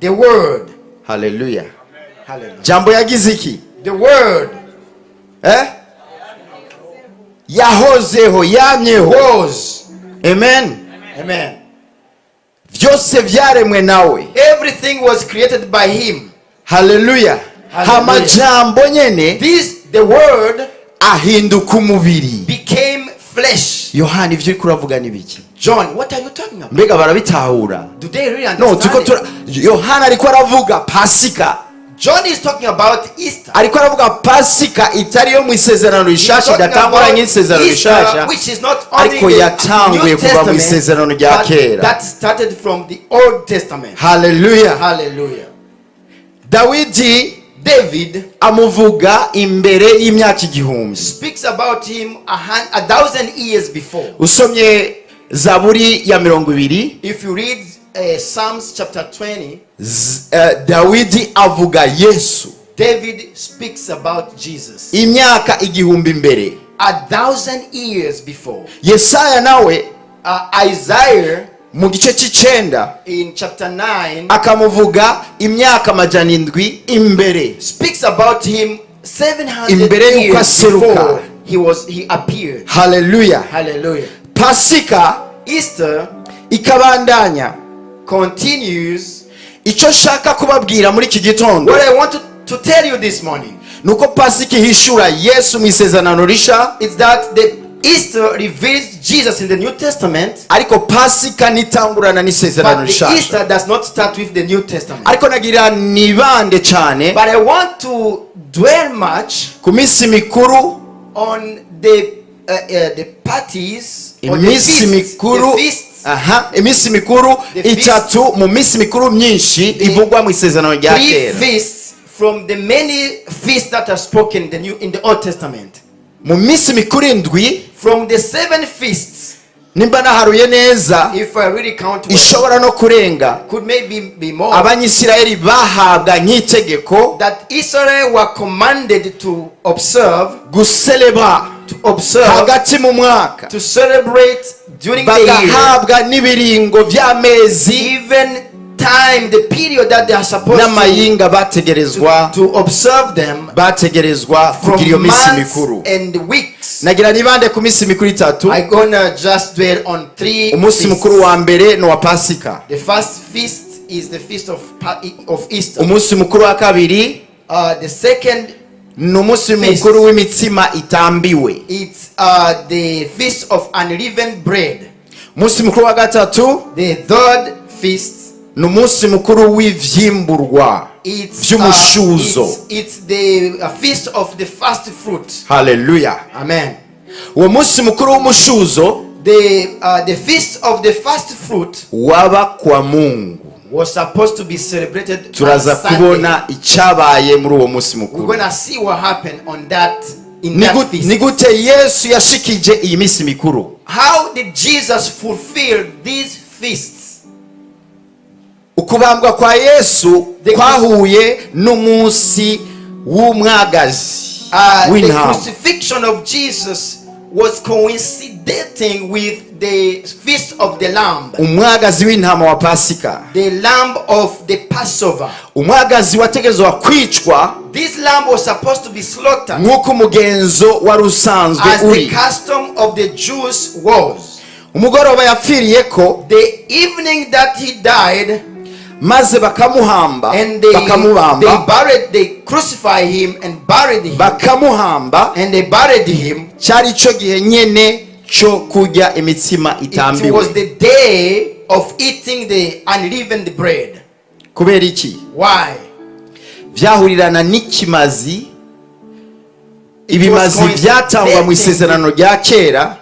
The Word. Haleluya. Hallelujah. Jambo yagize iki? The Word Eh, yahozeho, yamyeho. Was. Amen. Amen. Byose byaremwe nawe. Everything was created by Him. Haleluya. Hallelujah. Hama Jambo nyene This, the Word, ahinduka umubiri. Became flesh. Yohani, ibyo uriko uravuga ni biki? John, what are you talking about? Mbega barabitahura? Do they really No, understand turiko it? tura Yohana ariko aravuga Pasika. John is talking about Easter. Ariko aravuga Pasika itari yo mu isezerano He's rishasha, talking idatangura about nk'isezerano Easter, rishasha, which is not only ariko the yatanguye New kuva mu Testament, isezerano rya but kera. that started from the Old Testament. Haleluya. Hallelujah. Dawidi David amuvuga imbere y'imyaka 1000. Speaks about him 1,000 years before. Usomye Zaburi ya 20, If you read Psalms chapter 20, Dawidi avuga Yesu David speaks about Jesus imyaka 1000 imbere. 1,000 years before. Yesaya nawe Isaiah mu gice cy'icenda in chapter 9 akamuvuga imyaka 700 imbere. Speaks about him 700 Imbere y'uko years aseruka. Before he appeared. Haleluya. Hallelujah. Pasika Easter ikabandanya. Continues. Icyo nshaka kubabwira muri iki gitondo What I want to tell you this morning ni uko Pasika ihishura Yesu mu isezerano risha, is that the Easter reveals Jesus in the New Testament, ariko Pasika ntitangurana n'isezerano but the rishasha. Easter does not start with the New Testament. Ariko nagira nibande cyane But I want to dwell much ku minsi mikuru, on the parties or the iminsi feasts, mikuru, the feasts, aha, iminsi mikuru The feasts. itatu mu minsi mikuru myinshi ivugwa mu isezerano rya Three kera. feasts from the many feasts that are spoken in the Old Testament. Mu minsi mikuru indwi, From the seven feasts, nimba naharuye neza, if I really count well, ishobora no kurenga, could maybe be more, Abanyisirayeli bahabwa nk'itegeko that Israel were commanded to observe, guselebra to observe, hagati mu mwaka, to celebrate during the year, bagahabwa n'ibiringo by'amezi even time, the period that they are supposed n'amayinga bategerezwa to observe them bategerezwa kugira iyo from minsi months mikuru. And weeks. Nagira nibande ku minsi mikuru itatu. I'm gonna just dwell on three Umunsi feasts. mukuru wa mbere ni uwa Pasika. The first feast is the feast of Easter. Umunsi mukuru wa kabiri The second, ni umunsi feast. Mukuru w'imitsima itambiwe. It's the feast of unleavened bread. Umunsi mukuru wa gatatu The third feast, ni umunsi mukuru w'ivyimburwa vy'umushuzo. it's the feast of the first fruit. Haleluya. Amen. Uwo munsi mukuru w'umushuzo The feast of the first fruit waba kwa Mungu. Was supposed to be celebrated on Turaza Sunday. kubona icyabaye muri uwo munsi We're mukuru. gonna see what happened on that in Ni that feast. ni gute Yesu yashikije iyi minsi mikuru? How did Jesus fulfill these feasts? Ukubambwa kwa Yesu kwahuye n'umunsi w'umwagazi The w'intama. Crucifixion of Jesus was coinciding with the feast of the Lamb, Umwagazi w'intama wa Pasika. The Lamb of the Passover. Umwagazi wategerezwa kwicwa This lamb was supposed to be slaughtered nk'uko umugenzo wari usanzwe as the uri. Custom of the Jews was. Umugoroba yapfiriye ko, The evening that he died, maze bakamuhamba, and they bakamubamba, buried, they crucified him and buried him, bakamuhamba, and they buried him. Cyari cyo gihe nyene cyo kurya imitsima It itambiwe. Was the day of eating the unleavened bread. Kubera iki? Why? Byahurirana n'ikimazi, ibimazi byatangwa mu isezerano rya kera.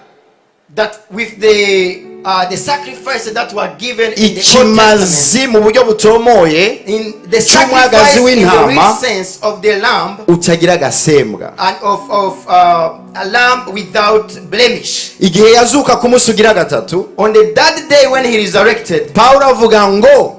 That with the sacrifices that were given in the Old Testament, Ikimazi mu buryo butomoye in the cy'umwagazi sacrifice in the real w'intama sense of the lamb utagira agasembwa. And of a lamb without blemish. Igihe yazuka ku munsi ugira gatatu, On the third day when he resurrected, Pawulo avuga ngo,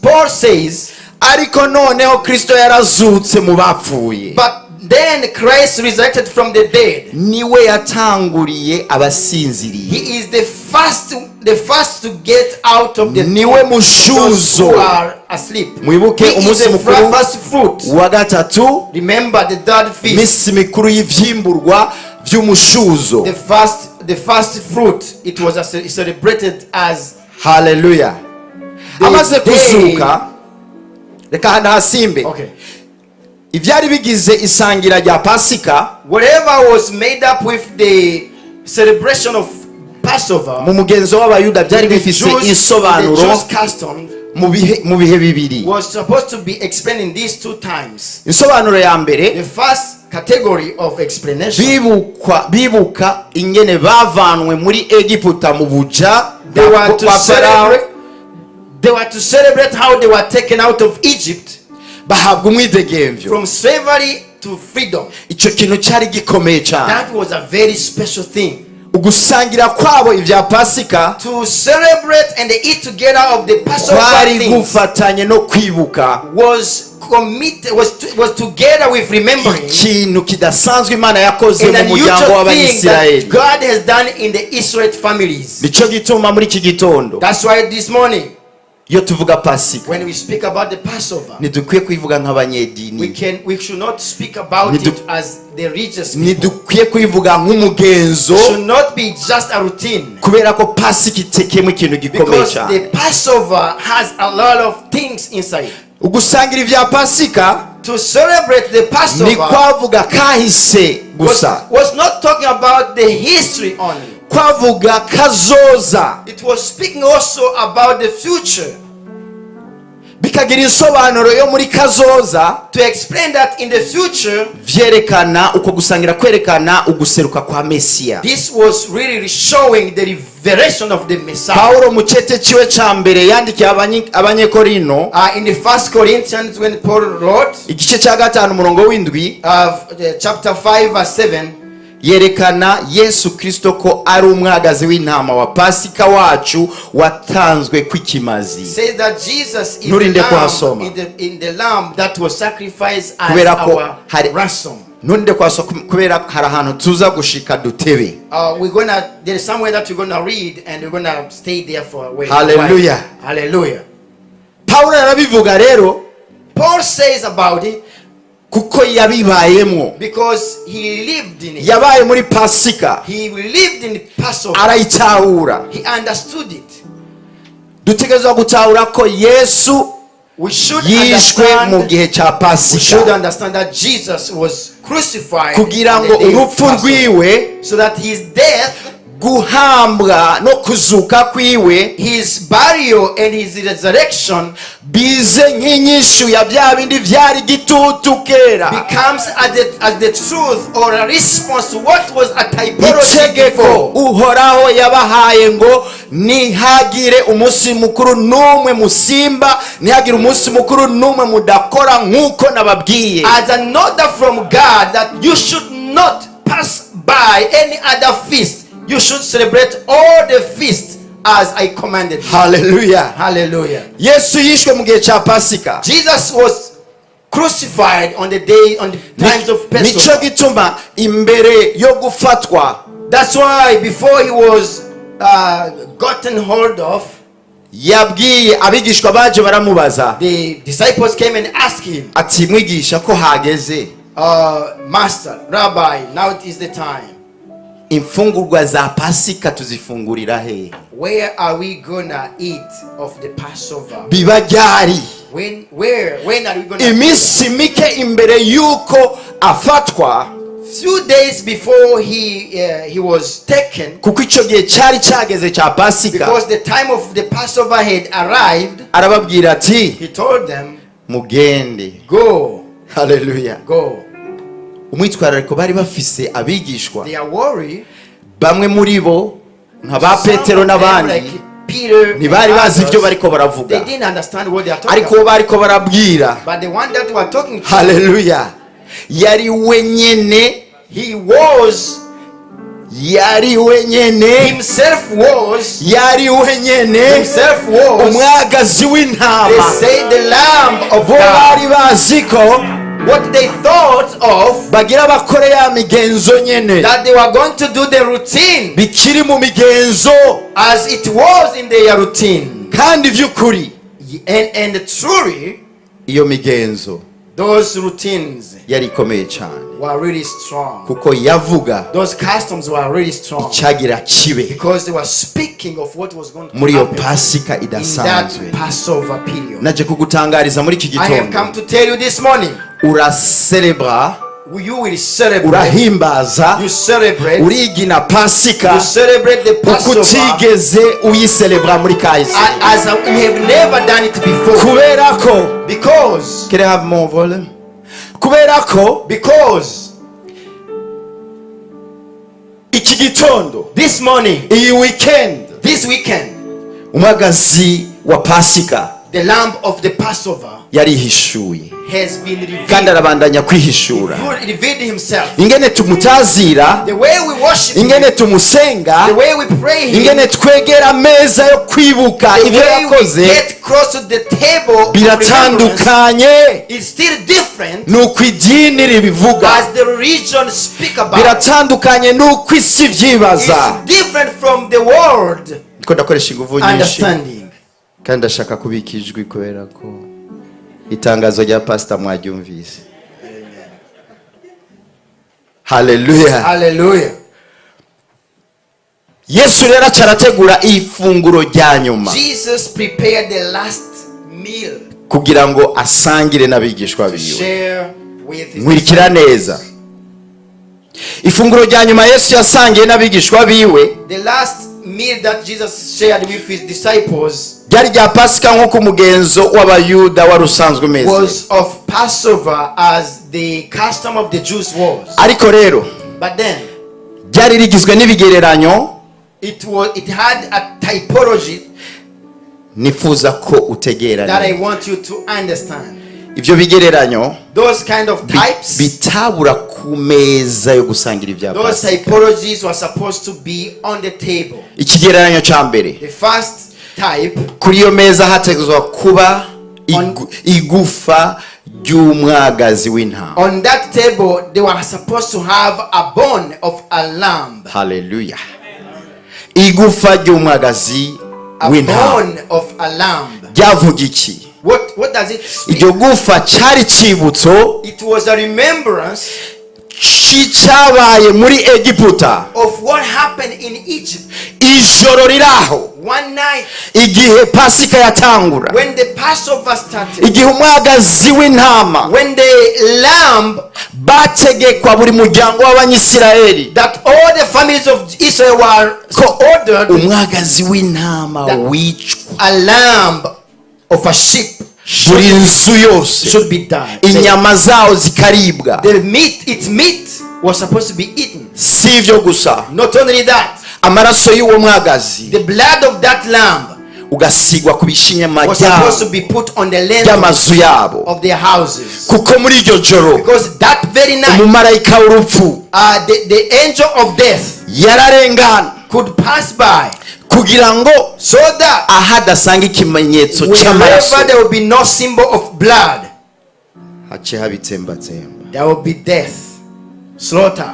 Paul says, ariko noneho Kristo yarazutse mu bapfuye, "But then Christ resurrected from the dead." niwe yatanguriye abasinziriye. He is the first to get out of the Niwe tomb. Those mushuzo who are asleep. Mwibuke He is umunsi the mukuru first fruit. wa gatatu, Remember the third feast, iminsi mikuru y'ivyimburwa vy'umushuzo. the first fruit. It was celebrated as Haleluya. the Amaze day. kuzuka, reka ntasimbe. Okay. Ivyari bigize isangira rya Pasika Whatever was made up with the celebration of Passover, mu mugenzo w'Abayuda byari the bifise Jews, the insobanuro Jews custom mu bihe bibiri. was supposed to be explained in these two times. Insobanuro ya mbere, The first category of explanation, bibukwa bibuka ingene bavanwe muri Egiputa mu buja they were to bwa Farawo, celebrate. They were to celebrate how they were taken out of Egypt bahabwa umwidegemvyo. from slavery to freedom. Icyo kintu cyari gikomeye cyane. That was a very special thing. Ugusangira kwabo ibya Pasika To celebrate and eat together of the Passover kwari things gufatanye no kwibuka was committed was together with remembering ikintu kidasanzwe Imana yakoze an mu muryango unusual thing that w'Abanyisirayeli. God has done in the Israelite families. Nicyo gituma muri iki gitondo, That's why this morning, iyo tuvuga Pasika, when we speak about the Passover, ntidukwiye kuyivuga we nk'abanyedini, can we should not speak about it as the religious people. ntidukwiye kuyivuga nk'umugenzo, It should not be just a routine. kubera ko Pasika itekeyemo ikintu gikomeye Because cyane. the Passover has a lot of things inside. Ugusangira ibya Pasika To celebrate the ni Passover kwavuga kahise was, gusa, was not talking about the history only. kwavuga kazoza, It was speaking also about the future. Bikagira insobanuro yo muri kazoza. To explain that in the future, Vyerekana uko gusangira kwerekana uguseruka kwa Mesiya. this was really showing the revelation of the Messiah. Pawulo mu cete ciwe ca mbere yandikiye Abanyekorino, In the First Corinthians, when Paul wrote, igice cya 5 umurongo w'7, chapter 5, verse 7, yerekana Yesu Kristo ko ari umwagazi w'intama wa Pasika wacu watanzwe kw'ikimazi. Says that Jesus is the Nturinde lamb, kuhasoma. in the lamb that was sacrificed as Kubera ko our ransom. Nturinde kuhasoma kubera hari ahantu tuza gushika dutebe. We're gonna there is somewhere that we're gonna read and we're gonna stay there for a while. Hallelujah. Hallelujah. Pawulo arabivuga rero Paul says about it kuko yabibayemwo, because he lived in it. yabaye muri Pasika, He lived in Passover. arayitahura. He understood it. Dutegerezwa gutahura ko Yesu We should yishwe mu understand. gihe cya We should Pasika understand that Jesus was crucified kugira on ngo the day of urupfu Passover, rwiwe, so that his death, guhambwa no kuzuka kwiwe his burial, and his resurrection bize nk'inyishu ya bya bindi byari gitutu kera. Becomes as the truth or a response to what was a typology Itegeko before. Uhoraho yabahaye ngo ntihagire umunsi mukuru n'umwe musimba, ntihagire umunsi mukuru n'umwe mudakora nk'uko nababwiye. As an order from God that you should not pass by any other feast. You should celebrate all the feasts as I commanded you. Haleluya. Hallelujah. Yesu yishwe mu gihe cya Pasika. Jesus was crucified on the day, on the times of Nicyo Passover. gituma imbere yo gufatwa, That's why before he was gotten hold of, yabwiye abigishwa baje baramubaza, the disciples came and asked him, ati mwigisha, ko hageze, "Master, Rabbi, now it is the time. Imfungurwa za Pasika tuzifungurira he? Where are we gonna eat of the Passover? Biba ryari?" When, where, when are we gonna?" Iminsi mike imbere y'uko afatwa, Few days before he was taken, kuko icyo gihe cyari cyageze cya Pasika, because the time of the Passover had arrived, arababwira ati, he told them, "Mugende." "Go, Haleluya. Go." Umwitwarariko bari bafise abigishwa, They are worried. Bamwe muri bo nka ba Some Petero of them, n'abandi, like Peter and ntibari bazi ibyo others, bariko baravuga, they didn't understand what they are talking ariko uwo about. bariko barabwira, But the one that were talking to, haleluya, yari wenyene, he was yari wenyene, himself was yari wenyene himself was umwagazi they w'intama. Say the Lamb of Bo God. bari bazi ko What they thought of, bagira bakore ya migenzo nyene, that they were going to do the routine bikiri mu migenzo, as it was in their routine. Kandi vy'ukuri, And truly, Iyo migenzo those routines yari ikomeye cyane, were really strong. Kuko yavuga Those customs were really strong icyagira kibe because they were speaking of what was going to muri iyo happen Pasika in that idasanzwe. Passover period. Naje kugutangariza muri iki I have gitondo, come to tell you this morning, uraserebra, you will celebrate, urahimbaza, you celebrate, urigina Pasika you celebrate the uko Passover utigeze uyiserebra muri kahise, as we have never done it before. Kubera ko Because, Can I have more volume? Kubera ko because iki gitondo, this morning, iyi weekend, this weekend, umwagazi wa Pasika the lamb of the Passover yarihishuye has been revealed. kandi arabandanya kwihishura. He revealed himself. Ingene tumutazira, The way we worship him, ingene tumusenga, the way we pray him, ingene twegera ameza yo kwibuka the ibyo way we yakoze get close to the table of remembrance biratandukanye is still different nuko idini ribivuga, as the religion speak about. Biratandukanye nuko isi ibyibaza. It's different from the world Ndiko ndakoresha ingufu nyinshi understanding. Kandi ndashaka kubika ijwi kubera ko itangazo rya pasita mwaryumvise. Haleluya. Hallelujah. Yesu rero aca arategura ifunguro rya nyuma Jesus prepared the last meal kugira ngo asangire n'abigishwa to biwe. Share with his Nkurikira neza, ifunguro rya nyuma Yesu yasangiye n'abigishwa biwe The last meal that Jesus shared with his disciples ryari rya Pasika nk'uko umugenzo w'Abayuda wari usanzwe umeze. Was of Passover, as the custom of the Jews was. Ariko rero But then ryari rigizwe n'ibigereranyo it had a typology nifuza ko utegera that I neza. want you to understand. Ibyo bigereranyo Those kind of types, bitabura ku meza yo gusangira ibya those Pasika. typologies were supposed to be on the table. Ikigereranyo cya mbere, The first type, kuri iyo meza hategezwa kuba igufa ry'umwagazi w'intama. On that table, they were supposed to have a bone of a lamb. Haleluya. Igufa ry'umwagazi A w'intama bone of a lamb. ryavuga iki? What does it speak? Iryo gufa cyari icyibutso It was a remembrance c'icyabaye muri Egiputa of what happened in Egypt ijoro riraho, one night igihe Pasika yatangura, when the Passover started. Igihe umwagazi w'intama When the lamb bategekwa buri muryango w'Abanyisirayeli that all the families of Israel were ko ordered umwagazi w'intama wicwa, a lamb of a sheep buri nzu yose should be done. inyama zawo zikaribwa. The meat, its meat was supposed to be eaten. Si ibyo gusa, Not only that, amaraso y'uwo mwagazi the blood of that lamb ugasigwa ku bishinyama was supposed to be put on the lintel by'amazu yabo, of their houses. Kuko muri iryo joro Because that very night, umumarayika w'urupfu the angel of death yararengana could pass by kugira ngo so that aho adasanga ikimenyetso cy'amaraso wherever there will be no symbol of blood, hace haba itsembatsemba. There will be death, slaughter.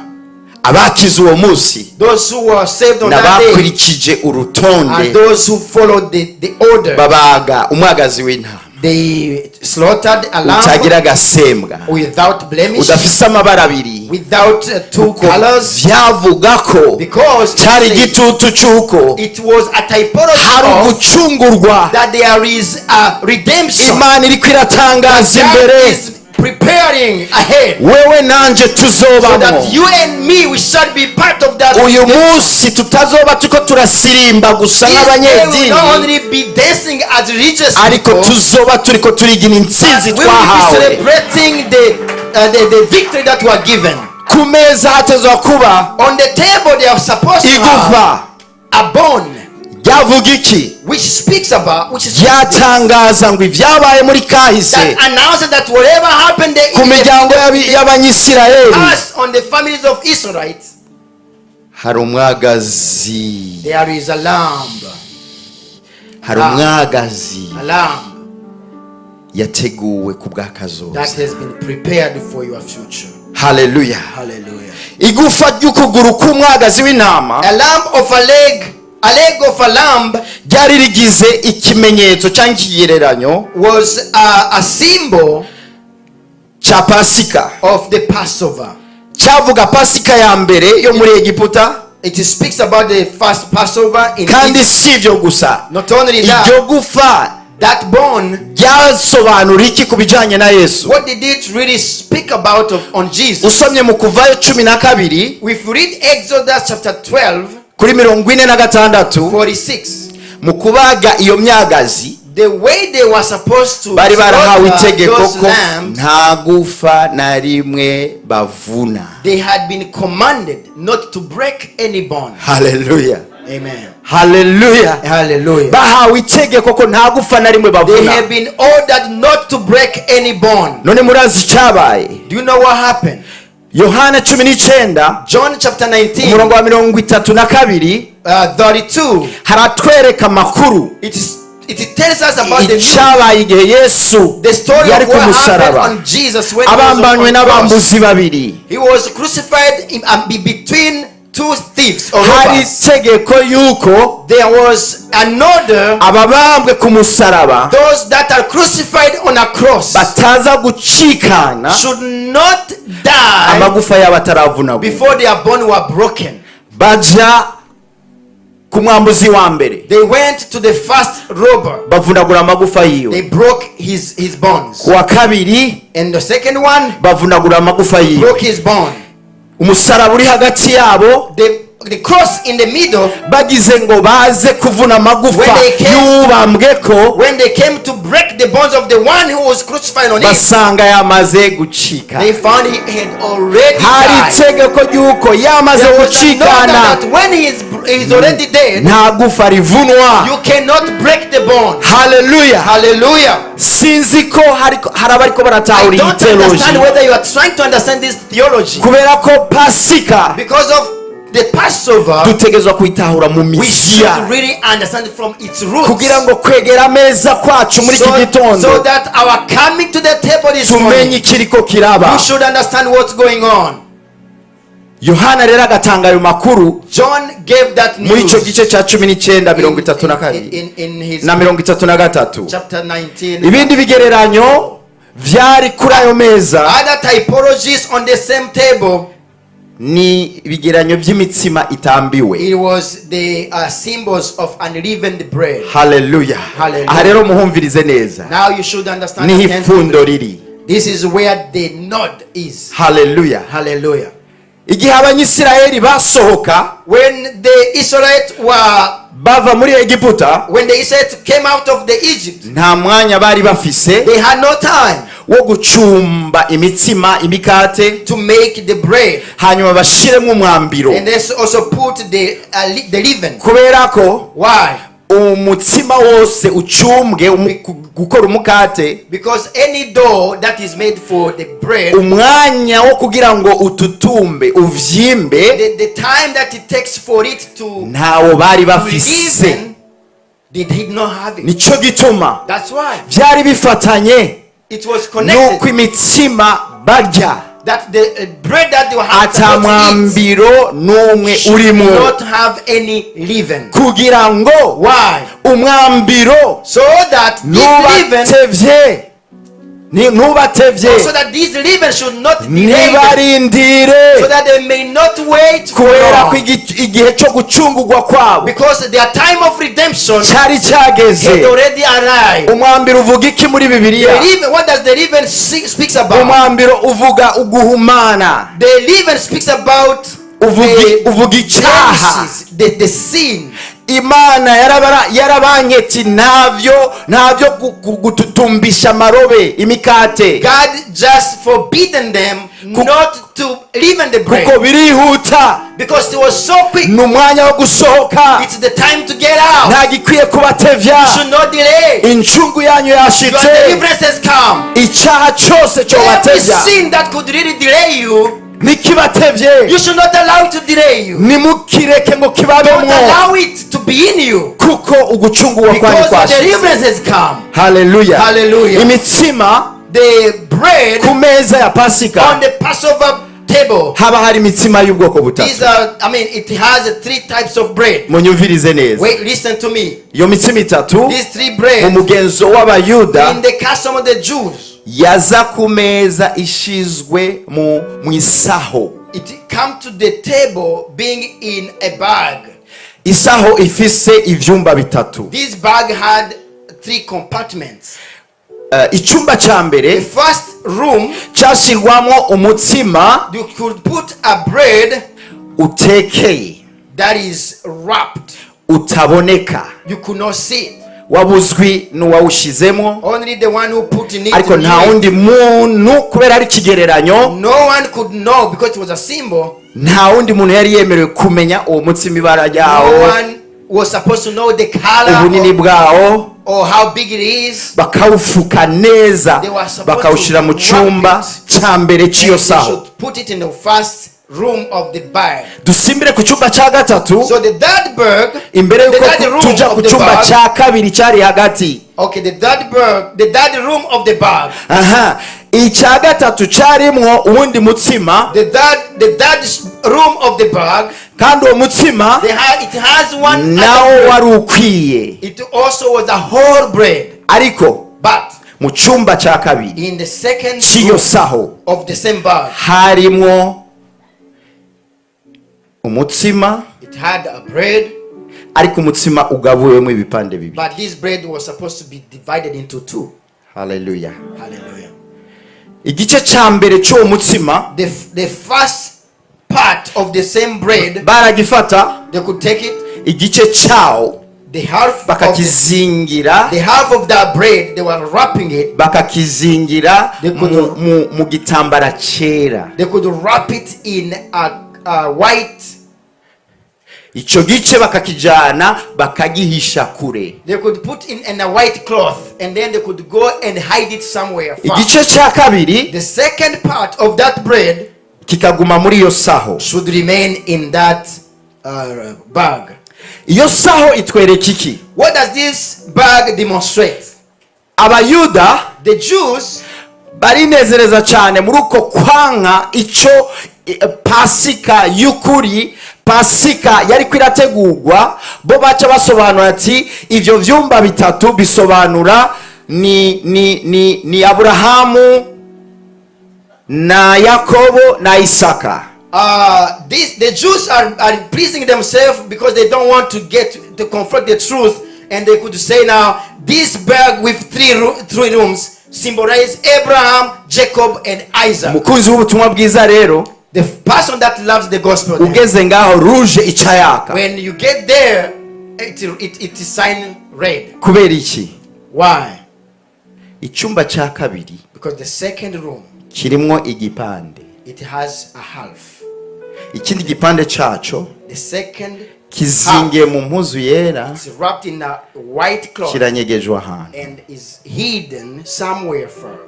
Abakize uwo munsi Those who were saved on that day n'abakurikije urutonde and those who followed the order, babaga umwagazi w'intama they slaughtered a lamb utagira agasembwa, without blemish, udafise amabara abiri, without two colors, byavuga ko because it cyari said igitutu cy'uko it was a typology hari of ugucungurwa that there is a redemption. Imana iriko iratangaza God imbere is preparing ahead wewe nanje so tuzobamo. That you and me, we shall be part of that. Uyu munsi tutazoba turiko turasirimba gusa This day we will nk'abanyedini, not only be dancing as religious ariko people, tuzoba turiko turigina intsinzi but we will be twahawe. Celebrating the victory that we are given. Ku meza hatezwa kuba On the table, they are supposed to have igufa a bone ryavuga iki? Which speaks about, which is Ryatangaza ngo ibyabaye muri kahise that announces that whatever happened there ku in the miryango y'Abanyisirayeli past on the families of Israelites, hari umwagazi, there is a lamb, hari umwagazi a lamb yateguwe ku bw'akazoza. That has been prepared for your future. Haleluya. Hallelujah. Igufa ry'ukuguru k'umwagazi w'intama A lamb of a leg A leg of a lamb ryari rigize ikimenyetso cyangwa ikigereranyo was a symbol cya Pasika. Of the Passover. Cyavuga Pasika ya mbere yo muri Egiputa. It speaks about the first Passover in Kandi Egypt. si ibyo gusa. Not only that, Iryo gufa that bone, ryasobanura iki ku bijyanye na Yesu? What did it really speak about on Jesus? Usomye mu Kuvayo 12, If you read Exodus chapter 12, kuri 46, 46, mu kubaga iyo myagazi, the way they were supposed to bari barahawe slaughter itegeko those ko lambs, nta gufa na rimwe bavuna. They had been commanded not to break any bone. Haleluya. Amen. Haleluya. Hallelujah. Bahawe itegeko ko nta gufa na rimwe They bavuna. have been ordered not to break any bone. None murazi icyabaye? Do you know what happened? Yohana 19, John chapter 19, umurongo wa 32, 32, haratwereka amakuru, it tells us about the news, icyabaye igihe Yesu the story yari of ku what happened musaraba, on Jesus when he was abambanywe on the cross. n'abambuzi babiri. He was crucified in between two thieves or Hari robbers. itegeko yuko There was an order: ababambwe ku musaraba those that are crucified on a cross bataza gucikana should not die amagufa yabo ataravunagurwa. Before their bone were broken. Baja ku mwambuzi wa mbere, They went to the first robber. bavunagura amagufa yiwe. They broke his bones. Ku wa kabiri, And the second one bavunagura amagufa yiwe. Broke his bone. Umusaraba uri hagati yabo. The cross in the middle, Bagize ngo baze kuvuna amagufa When they came- y'ubambwe ko, when they came to break the bones of the one who was crucified on it, basanga yamaze gucika. They found he had already Hari died. itegeko ry'uko yamaze There was an order gucikana, that when he is already dead, nta gufa rivunwa. You cannot break the bone. Haleluya. Hallelujah. Sinzi ko hari hari abariko I baratahura iyi don't theology, understand whether you are trying to understand this theology. Kubera ko Pasika Because of the Passover, dutegerezwa kuyitahura mu we mizi should yayo, really understand it from its roots. kugira ngo kwegera ameza kwacu muri iki gitondo, So that our coming to the table this tumenye morning, ikiriko kiraba. We should understand what's going on. Yohana rero agatanga ayo makuru John gave that muri news icyo gice cya 19, 32 in his na 33. Chapter 19. Ibindi bigereranyo vyari kuri ayo meza Other typologies on the same table, ni ibigereranyo by'imitsima itambiwe. It was the symbols of unleavened bread. Haleluya. Hallelujah. Aha rero muhumvirize neza. Now you should understand Niho attentively. ipfundo riri. This is where the nod is. Haleluya. Hallelujah. Igihe Abanyisirayeli basohoka When the Israelites were bava muri Egiputa, when the Israelites came out of the Egypt, nta mwanya bari bafise they had no time wo gucumba imitsima, imikate, to make the bread. Hanyuma bashiremo umwambiro, And they also put the leaven. kubera ko Why? Umutsima wose ucumbwe gukora umukate, Because any dough that is made for the bread, umwanya wo kugira ngo ututumbe uvyimbe, the time that it takes for it to ntawo bari bafise. leaven, they did not have it. Nico gituma That's why byari bifatanye it was nuko connected imitsima barya that the bread that they were supposed to eat atamwambiro n'umwe should urimo, not have any leaven. Kugira ngo Why? Umwambiro So that this leaven, ntubatevye, ntubatevye, so that this leaven should not delay them, ntibarindire, so that they may not wait for kubera ko long. igihe cyo gucungurwa kwabo Because their time of redemption cyari cyageze. Had already arrived. Umwambiro uvuga iki muri Bibiliya? The leaven, what does the leaven speaks about? Umwambiro uvuga uguhumana. The leaven speaks about Uvuga the uvuga icyaha. blemishes, the sin. Imana yarabanyetse ntabyo gututumbisha amarobe, imikate, God just forbidden them not to leaven the bread kuko birihuta. Because it was so quick. Ni umwanya wo gusohoka. It's the time to get out. Nta gikwiye kubatevya. You should not delay. Incungu yanyu Your yashitse. Deliverance has come. Icyaha cyose Every cyobatevya, sin that could really delay you, ntikibatevye. You should not allow it to delay you. Nimukireke ngo Don't kibabemwo, allow it to be in you. Kuko ugucungurwa kwanyu Because the kwashitse. Deliverance has come. Haleluya. Hallelujah. Imitsima The bread ku meza ya Pasika on the Passover table, Haba hari imitsima y'ubwoko butatu. These are, I mean, it has three types of bread. Munyumvirize neza. Wait, listen to me. Iyo mitsima itatu These three mu bread mugenzo w'Abayuda in the custom of the Jews, yaza ku meza ishizwe mu isaho. It come to the table being in a bag. Isaho ifise ivyumba bitatu. This bag had three compartments. Icyumba cya mbere The first room, cyashyirwamo umutsima you could put a bread utekeye, that is wrapped. Utaboneka. You could not see it. Wabuzwi n'uwawushyizemo. Only the one who put in it Ariko knew nta it. wundi muntu, kubera ari ikigereranyo, No one could know because it was a symbol. Nta wundi muntu yari yemerewe kumenya uwo mutsima ibara No ryawo, one was supposed to know the color ubunini bwawo. Or how big it is. Bakawufuka neza, They were supposed bakawushyira mu to cyumba wrap cya mbere cy'iyo And they saho. should put it in the first room of the bag. Dusimbire ku cyumba cya gatatu So the third bag, imbere the y'uko third room tujya ku of the cyumba bag. cya kabiri cyari hagati. Okay, the third bag, the third room of the bag. Aha, icya gatatu cyarimwo uwundi mutsima. The third room of the bag, Kandi uwo mutsima it has one nawo other bread. Wari ukwiye. It also was a whole bread, Ariko but mu cyumba cya kabiri in the second cy'iyo room saho of the same bag, harimwo umutsima, it had a bread, ariko umutsima ugabuwemo ibipande bibiri. But this bread was supposed to be divided into two. Haleluya. Hallelujah. Igice cya mbere cy'uwo mutsima The first part of the same bread, baragifata, they could take it, igice cyawo bakakizingira, the half of that bread, they were wrapping it. Bakakizingira They could- mu gitambara cyera. They could wrap it in a white. Icyo gice bakakijyana bakagihisha kure. They could put in a white cloth and then they could go and hide it somewhere far. Igice cya kabiri The second part of that bread kikaguma muri iyo saho. Should remain in that bag. Iyo saho itwereka iki? What does this bag demonstrate? Abayuda The Jews barinezereza cyane muri uko kwanka icyo pasika y'ukuri, pasika yari irategurwa. Bo baca basobanura ati ibyo byumba bitatu bisobanura ni Aburahamu na Yakobo na Isaka. The Jews are pleasing themselves because they don't want to get to confront the truth, and they could say now this bag with three rooms symbolize Abraham, Jacob, and Isaac. Umukunzi w'ubutumwa bwiza rero, The person that loves the gospel, then, ugeze ngaho rouge ica yaka. When you get there, it is sign red. Kubera iki? Why? Icyumba cya kabiri Because the second room, kirimo igipande, it has a half. Ikindi gipande cyaco The second kizingiye mu mpuzu yera, is wrapped in a white cloth kiranyegejwe ahantu. And is hidden somewhere far.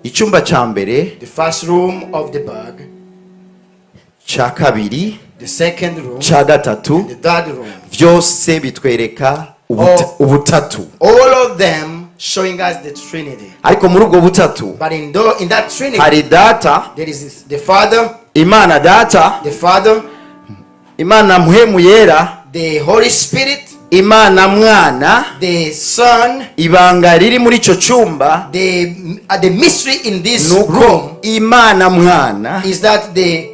Icyumba cya mbere, The first room of the bag, cya kabiri, the second room, cya gatatu, the third room. Byose bitwereka Oh. ubutatu. All of them showing us the Trinity. Ariko muri ubwo butatu But in that Trinity, hari Data, there is the Father, Imana Data, the Father, Imana Mpwemu Yera, the Holy Spirit, Imana Mwana. The Son. Ibanga riri muri icyo cyumba The mystery in this nuko room Imana Mwana is that the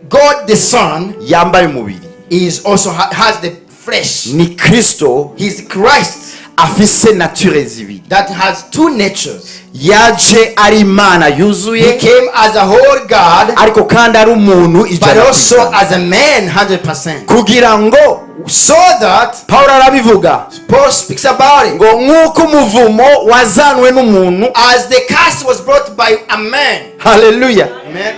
God the Son yambaye umubiri. Is also has the flesh. Ni Kristo. He's Christ Afise nature zibiri. That has two natures. Yaje ari Imana He yuzuye, came as a whole God, ariko kandi ari umuntu but ijana ku also ijana. As a man, 100%. Kugira ngo So that Paul arabivuga Paul speaks about it. ngo nk'uko umuvumo wazanwe n'umuntu. As the curse was brought by a man. Haleluya. Amen.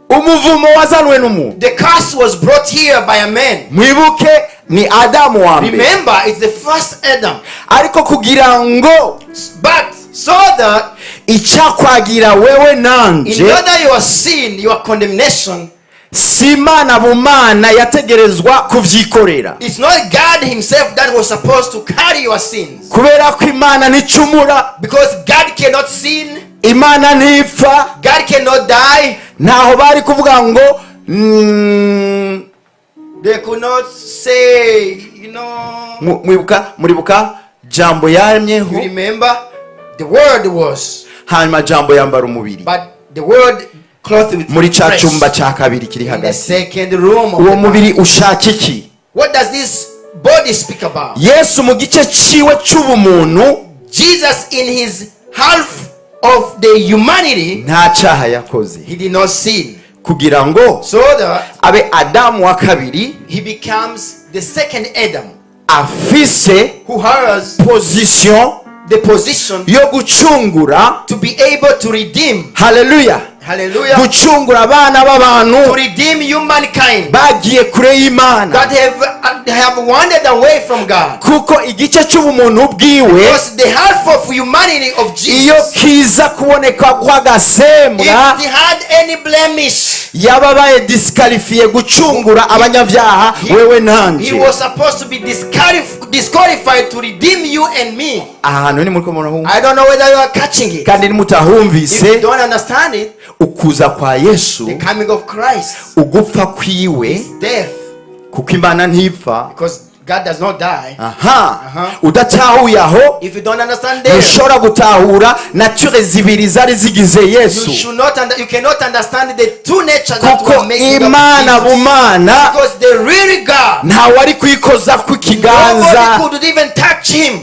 Umuvumo wazanwe n'umuntu. The curse was brought here by a man. Mwibuke ni Adamu wa mbere. Remember, it's the first Adam. Ariko kugira ngo But so that icyakwagira wewe in nanje, order your sin, your condemnation, si Imana bumana yategerezwa kubyikorera, it's not God Himself that was supposed to carry your sins. Kubera ko Imana nticumura. Because God cannot sin. Imana ntipfa. God cannot die. Ntaho bari kuvuga ngo They could not say. Mwibuka, muribuka Jambo yamyeho. You remember? The word was, Hanyuma Jambo yambara umubiri but the word clothed with muri cya flesh cyumba cya kabiri kiri in the hagati. Second room of Uwo the mubiri ushaka iki? What does this body speak about? Yesu mu gice ciwe cy'ubumuntu, Jesus, in his half of the humanity, nta cyaha yakoze, he did not sin. Kugira ngo So that abe Adamu wa kabiri, he becomes the second Adam afise who has position the position yo gucungura, to be able to redeem. Haleluya, Hallelujah. gucungura abana To b'abantu redeem humankind bagiye kure y'Imana, that have wandered away from God. Kuko igice cy'ubumuntu bwiwe, Because the half of humanity of iyo Jesus, kiza kuboneka kw'agasembwa, if he had any blemish, yaba abaye disqualifié gucungura abanyabyaha, wewe he nanje. Was supposed to be disqualified to redeem you and me. Aha hantu ni muri ko murahumva? I don't know whether you are catching it. Kandi If nimutahumvise, you don't understand it, ukuza kwa Yesu, the coming of Christ, ugupfa kwiwe, death, kuko Imana ntipfa. Because God does not die. Aha. Aha. Udatahuye aho, If you don't understand there, ntushobora gutahura nature zibiri zari zigize you Yesu, should not under, you cannot understand the two natures that kuko were making up Imana Jesus. bumana, Because the real God, ntawe ari kuyikoza ku kiganza. Nobody could even touch him.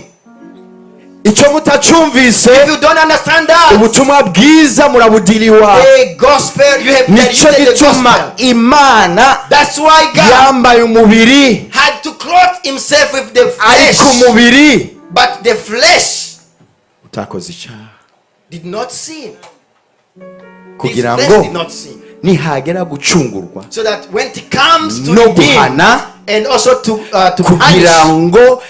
Icyo mutacumvise, If you don't understand that, ubutumwa bwiza murabudiriwa. The gospel, you have Nicyo diluted the gituma gospel. Imana That's why God yambaye umubiri, had to clothe himself with the flesh. Ariko umubiri But the flesh utakoze icyaha, did not sin. This kugira flesh ngo did not sin. nihagera gucungurwa So that when it comes to no redeem guhana, and also to kugira punish, ngo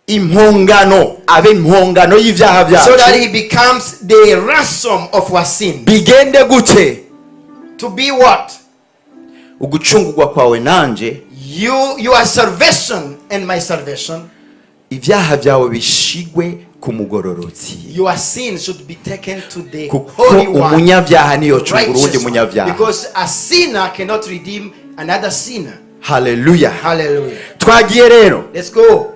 impongano abe impongano y'ibyaha so that byacu. He becomes the ransom of our sin. Bigende gute? To be what? Ugucungurwa kwawe nanje, Your salvation and my salvation, ibyaha byawe bishigwe ku mugororotsi, your sin should be taken to the kuko Holy One. umunyabyaha ntiyocungura uwundi Righteous one. munyabyaha. Because a sinner cannot redeem another sinner. Haleluya. Hallelujah. Twagiye rero. Let's go.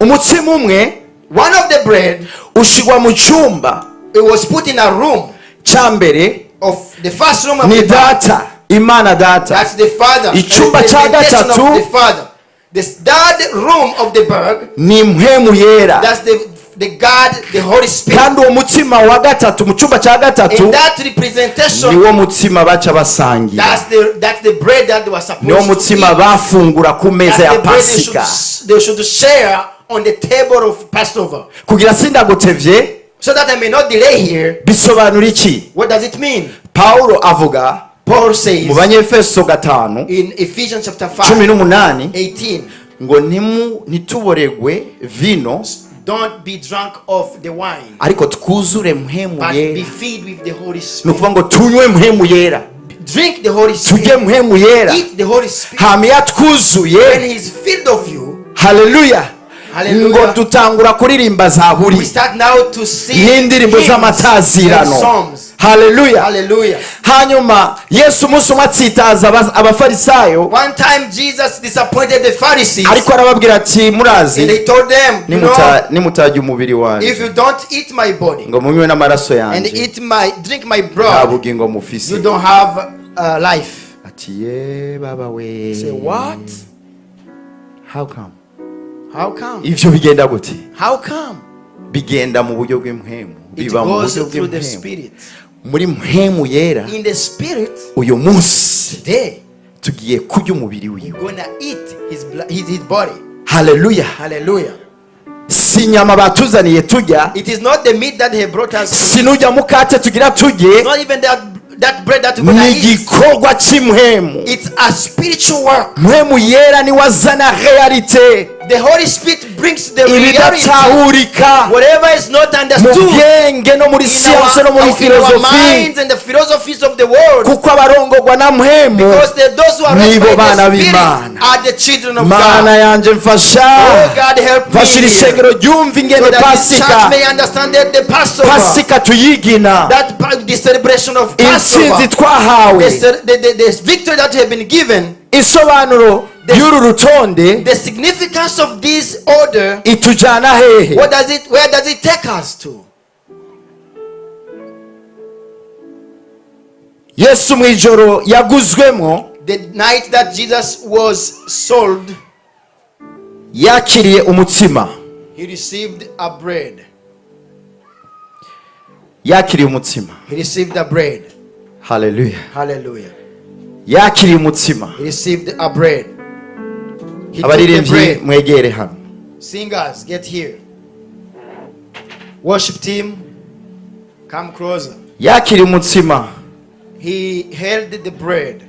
Umutsima umwe One of the bread, ushigwa mu cyumba it was put in a room cya mbere, of the first room of ni the Data, Imana Data. That's the Father. Icyumba The cya representation gatatu, of the Father. The third room of the berg, ni Mpwemu Yera. That's the God, the Holy Spirit. Kandi uwo mutsima wa gatatu mu cyumba cya gatatu, In that representation, niwo mutsima baca basangira, that's the bread that they were supposed niwo to mutsima eat. bafungura ku meza That's ya the bread Pasika. they should share on the table of Passover. Kugira sindagutevye, So that I may not delay here, bisobanura iki? What does it mean? Pawulo avuga Paul says mu Banyefeso 5, in Ephesians chapter 5, 18, 18, ngo ntimu ntituboregwe vino, don't be drunk of the wine, ariko twuzure Mpwemu but be Yera. filled with the Holy Ni Spirit. ukuvuga ngo tunywe Mpwemu Yera, Drink the Holy tujye Spirit. Mpwemu Yera. Eat the Holy Spirit. Hama iyo atwuzuye, When He's filled of you, haleluya, Hallelujah. ngo dutangura kuririmba We zaburi start now to sing n'indirimbo hymns and z'amatazirano. psalms. Haleluya. Hallelujah. Hanyuma Yesu umunsi umwe atsitaza Abafarisayo, One time Jesus disappointed the Pharisees ariko arababwira ati, murazi, and he told them, nimutarya umubiri if wanjye you don't eat my body ngo munywe n'amaraso and yanjye, eat my drink my nta blood, bugingo mufise. You don't have life. Ati ye baba we. Say what? How come? How come? Ivyo bigenda gute? How come? Bigenda mu buryo bw'impwemu, It biba mu goes buryo through the bw'impwemu, Spirit. muri Mpwemu Yera. In the Spirit, Uyu munsi today, tugiye kurya umubiri wiwe. We're gonna eat his body. Haleluya. Hallelujah. Si inyama batuzaniye turya, It is not the meat that he brought us. si n'ujya mukate tugira turye, It's not even that bread that we're gonna ni eat. igikorwa cy'impwemu. It's a spiritual work. Mpwemu Yera niwe azana réalité. The Holy Spirit brings the reality. Ibidatahurika Whatever is not mu understood bwenge no muri in siyanse no our, muri in our filozofi minds and the philosophies of the world. Kuko abarongorwa na mpwemu Because those who are led nibo by bana the Spirit b'Imana. are the children of Mana God. yanjye mfasha Oh God, help me mfasha iri here. shengero ryumva So ingene that the church pasika may understand that the Passover, pasika tuyigina the celebration of intsinzi Passover, twahawe the victory that have been given, isobanuro y'uru rutonde the significance of this order, itujyana hehe where does it take us to? Yesu mu ijoro yaguzwemo The night that Jesus was sold, yakiriye umutsima he received a bread. Yakiriye umutsima He received a bread. Haleluya Hallelujah. Yakiriye umutsima He received a bread. He took the abaririmbyi bread. Mwegere hano Singers, get here. Worship team, come closer. Yakiriye umutsima He held the bread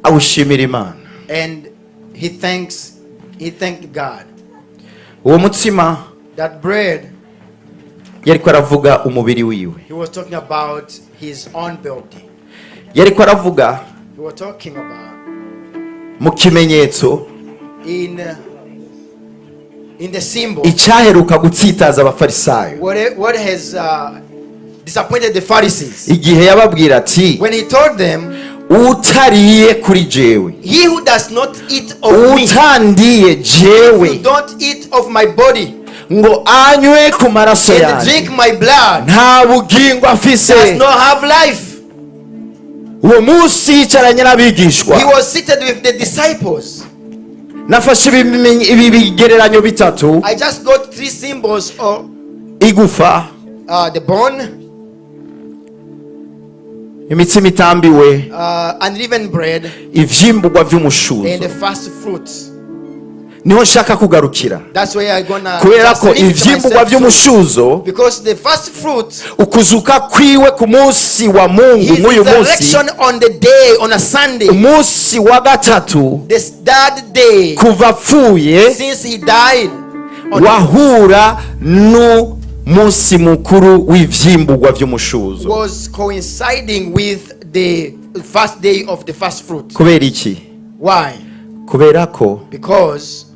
awushimira Imana and he thanked God. Uwo mutsima That bread, yariko aravuga umubiri wiwe he was talking about his own body. Yariko aravuga He was talking about mu kimenyetso in the symbol icyaheruka gutsitaza abafarisayo what has disappointed the Pharisees. Igihe yababwira ati When he told them, utariye kuri jewe "He who does not eat of me, utandiye jewe who don't eat of my body ngo anywe ku maraso and yanjye drink my blood, nta bugingo afise does not have life." Uwo munsi yicaranye n'abigishwa He was seated with the disciples. Nafashe ibimenye- ibi bigereranyo bitatu I just got three symbols of igufa the bone, imitsima itambiwe unleavened bread, ivyimburwa and vy'umushuzo the first fruits. Niho nshaka kugarukira That's where I'm gonna kubera just ko limit ivyimburwa myself to. vy'umushuzo Because the first fruit, ukuzuka kwiwe ku munsi wa Mungu his nk'uyu munsi resurrection on the day, on a Sunday, umunsi wa gatatu this third day kuva apfuye since he died, on wahura n'umunsi mukuru w'ivyimburwa vy'umushuzo was coinciding with the first day of the first fruit. Kubera iki Why? Kubera ko Because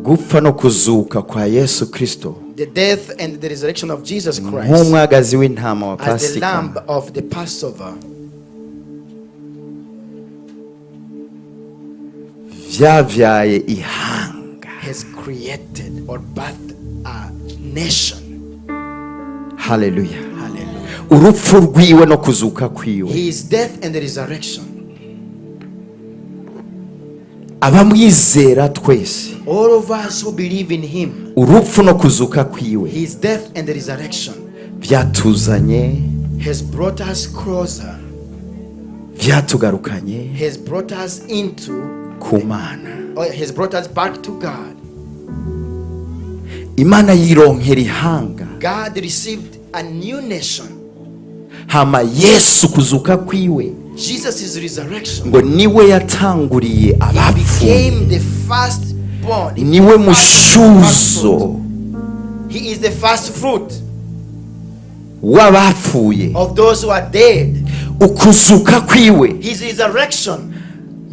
gupfa no kuzuka kwa Yesu Kristo the death and the resurrection of Jesus Christ nk'umwagazi w'intama wa as the pasika lamb of the Passover vyavyaye ihanga has created or birthed a nation. Haleluya Hallelujah. Urupfu rwiwe no kuzuka kwiwe His death and the resurrection. Abamwizera twese All of us who believe in him, urupfu no kuzuka kwiwe his death and the resurrection byatuzanye has brought us closer, byatugarukanye has brought us into, ku Mana or has brought us back to God. Imana yironkera ihanga God received a new nation. Hama Yesu kuzuka kwiwe Jesus' resurrection ngo niwe yatanguriye abapfuye became the firstborn. Niwe First mushuzo fruit. He is the first fruit w'abapfuye of those who are dead. Ukuzuka kwiwe His resurrection.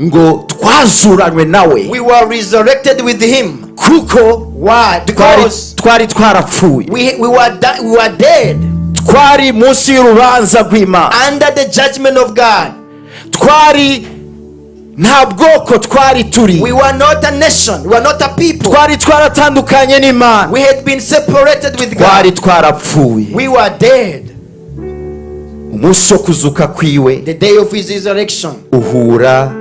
Ngo twazuranywe nawe We were resurrected with him. Kuko Why? twari Because twari twarapfuye we were dead twari munsi y'urubanza rw'Imana under the judgment of God. Twari nta bwoko twari turi We were not a nation. We were not a people. twari twaratandukanye n'Imana We had been separated with twari God. twarapfuye We were dead. Umunsi wo kuzuka kwiwe The day of his resurrection uhura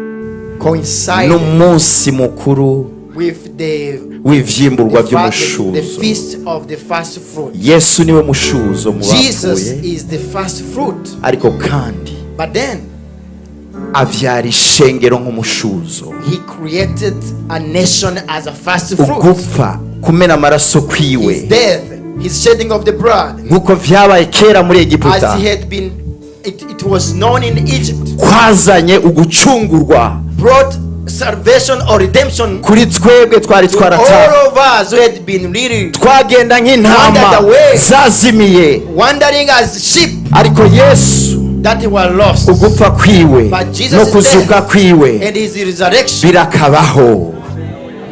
coincided n'umunsi mukuru with w'ivyimburwa the by'umushuzo feast of the first fruit. Yesu niwe mushuzo mu Jesus bapfuye is the first fruit. Ariko kandi But then avyara ishengero nk'umushuzo he created a nation as a first fruit. Ugupfa kumena amaraso kwiwe His death, his shedding of the blood, nk'uko vyabaye kera muri Egiputa as he had been it was known in Egypt, kwazanye ugucungurwa brought salvation or redemption kuri twebwe twari to twaratawe, all of us who had been really twagenda nk'intama wandered away, zazimiye, wandering as sheep ariko Yesu that were lost. ugupfa kwiwe But Jesus' no kuzuka death kwiwe and his resurrection, birakabaho,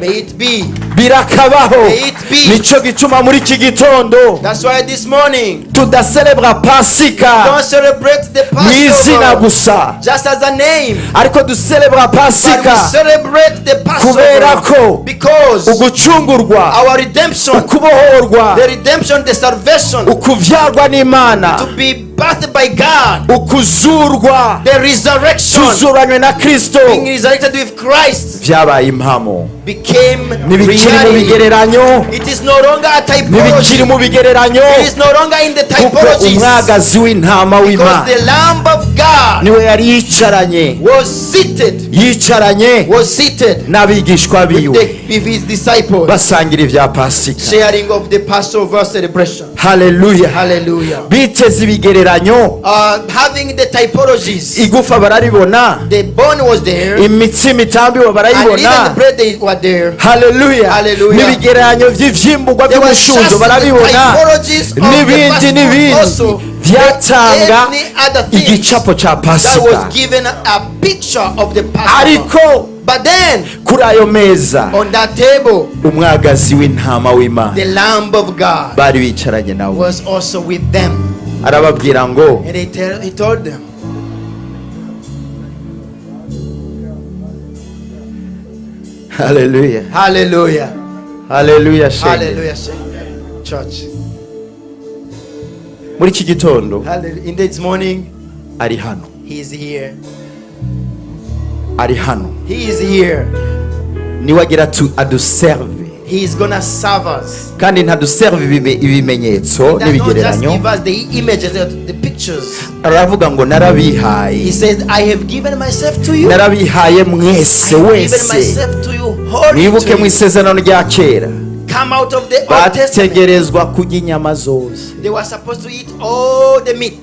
may it be. birakabaho. May it be. Nicyo gituma muri iki gitondo That's why this morning tudaserebra Pasika don't celebrate the mu izina Passover gusa, just as a name, ariko duserebra but we Pasika celebrate the kubera Passover ko because ugucungurwa, our redemption, ukubohorwa, the redemption, the salvation, ukuvyarwa n'Imana, to be birthed by God, ukuzurwa, the resurrection, tuzuranywe na Kristo, being resurrected with Christ, vyabaye impamo, became ntibikiri mu reality. bigereranyo, It is no longer a ntibikiri typology. mu bigereranyo, It is no longer in the kuko typologies. umwagazi w'intama Because w'Imana the Lamb of God niwe yari yicaranye, was seated, yicaranye was seated n'abigishwa with, biwe, with his disciples, basangira ibya Pasika. sharing of the Passover celebration. Haleluya. Hallelujah. Biteze ibigereranyo, Having the typologies, igufa bararibona, the bone was there, imitsima itambiwe and even the barayibona. bread they were there. Haleluya. Hallelujah. N'ibigereranyo vy'ivyimbugwa There was by'umushuzo just the barabibona, typologies of the n'ibindi first fruit n'ibindi also, vyatanga any other things igicapo ca that Pasika. was given a picture of the Passover. Ariko But then, kuri ayo meza, on that table, umwagazi w'intama w'Imana the Lamb of God bari bicaranye nawe, was also with them. arababwira ngo And he told them, haleluya, Hallelujah. haleluya shenge. Hallelujah. Church. Muri iki gitondo Hallelujah. In this morning, ari hano, he is here. ari hano, He is here. niwe agira aduserve, He is gonna serve us. kandi ntaduserve ibimenyetso He does not just n'ibigereranyo. give us the images, the pictures. Aravuga ngo He narabihaye, says, I have given myself to you. I narabihaye mwese have given wese. myself to you wholly Mwibuke to mu you. isezerano rya kera, Come out of the Old Testament. bategerezwa kurya inyama zose, They were supposed to eat all the meat.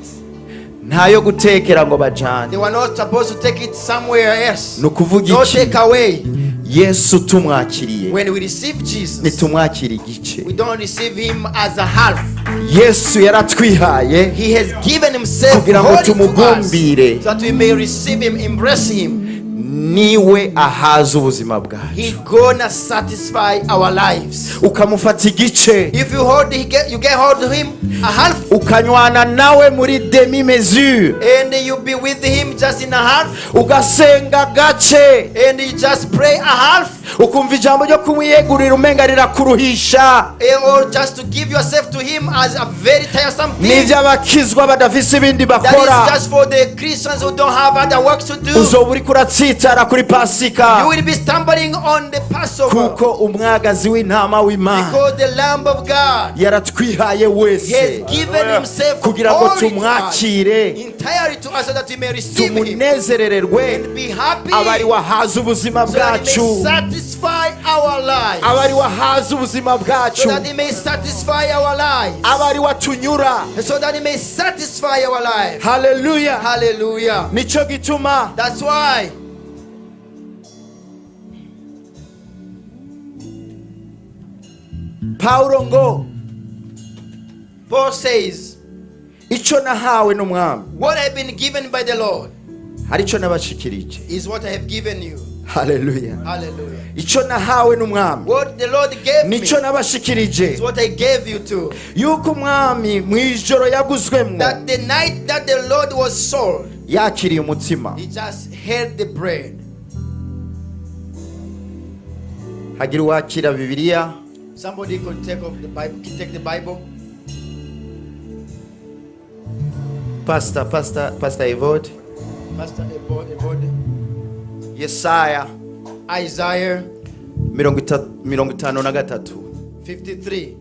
ntayo gutekera ngo bajane. They were not supposed to take it somewhere else. Ni ukuvuga No iki? take away. Yesu tumwakiriye, When we receive Jesus, ntitumwakira igice. we don't receive him as a half. Yesu yaratwihaye He has given himself kugira ngo wholly to us tumugumbire, so that we may receive him, embrace him. niwe ahaza ubuzima bwacu. He gonna satisfy our lives. Ukamufata igice, If you hold, you get hold of him a half, ukanywana nawe muri demi mesure, and you be with him just in a half, ugasenga gace, and you just pray a half, ukumva ijambo ryo kumwiyegurira umenga rirakuruhisha, or just to give yourself to him as a very tiresome thing. n'iby'abakizwa badafise ibindi That bakora, is just for the Christians who don't have other works to do. uzoba uriko uratsitara kuri Pasika, You will be stumbling on the Passover kuko umwagazi w'intama w'Imana because the Lamb of God yaratwihaye wese has given himself kugira ngo wholly to us, tumwakire, entirely to us, so that we may receive him tumunezerererwe, and be happy, aba ari wahaza ubuzima so that he bwacu, may satisfy our lives, aba ari wahaza ubuzima so bwacu, that he may satisfy our lives, aba ari watunyura. so that he may satisfy our lives. Haleluya. Hallelujah. Nicyo gituma That's why Pawulo ngo Paul says, icyo nahawe n'umwami what I've been given by the Lord hari icyo nabashikirije. is what I have given you. Haleluya. Hallelujah. Icyo nahawe n'umwami What the Lord gave me nicyo nabashikirije, is what I gave you too. yuko umwami mu ijoro yaguzwemwo That the night that the Lord was sold, yakiriye umutsima, he just held the bread. Hagira uwakira Bibiliya. Somebody could take off the Bible, could take the Bible. Pastor Evode. Pastor Ebode. Yesaya Isaiah 53. 53.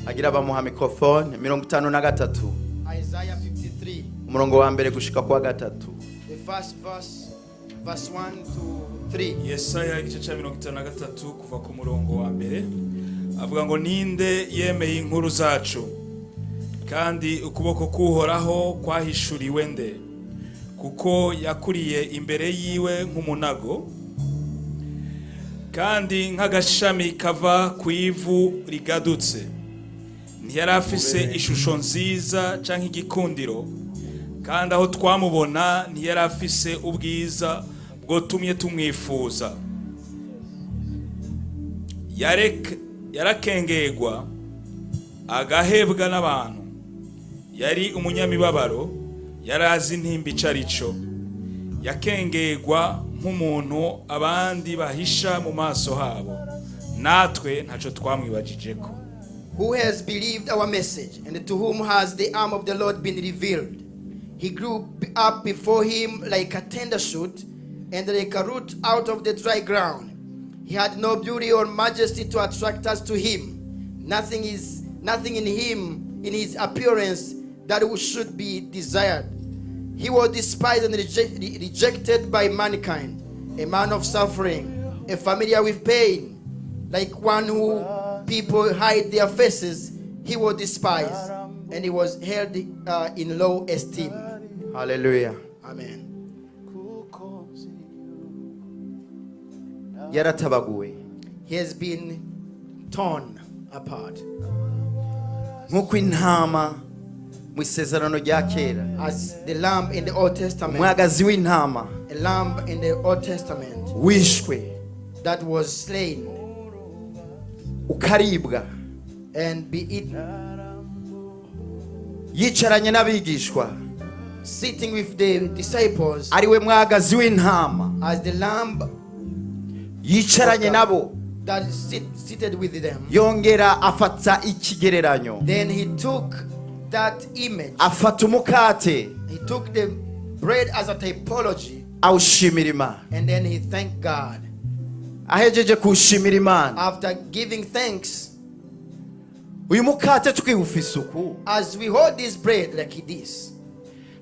Hagira abamuha microphone. 53, Isaiah 53. umurongo wa mbere gushika kwa gatatu. The first verse, verse 1 to 3. Yesaya igice cya 53 kuva ku murongo wa mbere avuga ngo ninde yemeye inkuru zacu, Kandi ukuboko k'Uhoraho kwahishuriwe nde? Kuko yakuriye imbere yiwe nk'umunago, kandi nk'agashami kava ku ivu rigadutse. Ntiyari afise ishusho nziza canke igikundiro, kandi aho twamubona ntiyari afise ubwiza bwotumye tumwifuza. Yarakengerwa, agahebwa n'abantu, yari umunyamibabaro, yari azi intimba ico ari cyo. Yakengerwa nk'umuntu abandi bahisha mu maso habo, natwe ntaco twamwibajijeko. Who has believed our message, and to whom has the arm of the Lord been revealed? He grew up before him like a tender shoot, and like a root out of the dry ground. He had no beauty or majesty to attract us to him. Nothing in him, in his appearance, that should be desired. He was despised and rejected by mankind, a man of suffering, a familiar with pain. Like one who people hide their faces, he was despised, and he was held in low esteem. Haleluya. Amen. Yaratabaguwe. He has been torn apart. Nk'uko intama mu isezerano rya kera, As the lamb in the Old Testament, umwagazi w'intama a lamb in the Old Testament wishwe, that was slain ukaribwa, and be eaten, yicaranye n'abigishwa, sitting with the disciples ari we mwagazi w'intama, as the lamb yicaranye nabo, that seated with them. Yongera afata ikigereranyo, Then he took that image. Afata umukate, He took the bread as a typology, awushimira Imana. And then he thanked God. Ahejeje kuwushimira Imana, After giving thanks, uyu mukate twiwufise uku, as we hold this bread like this,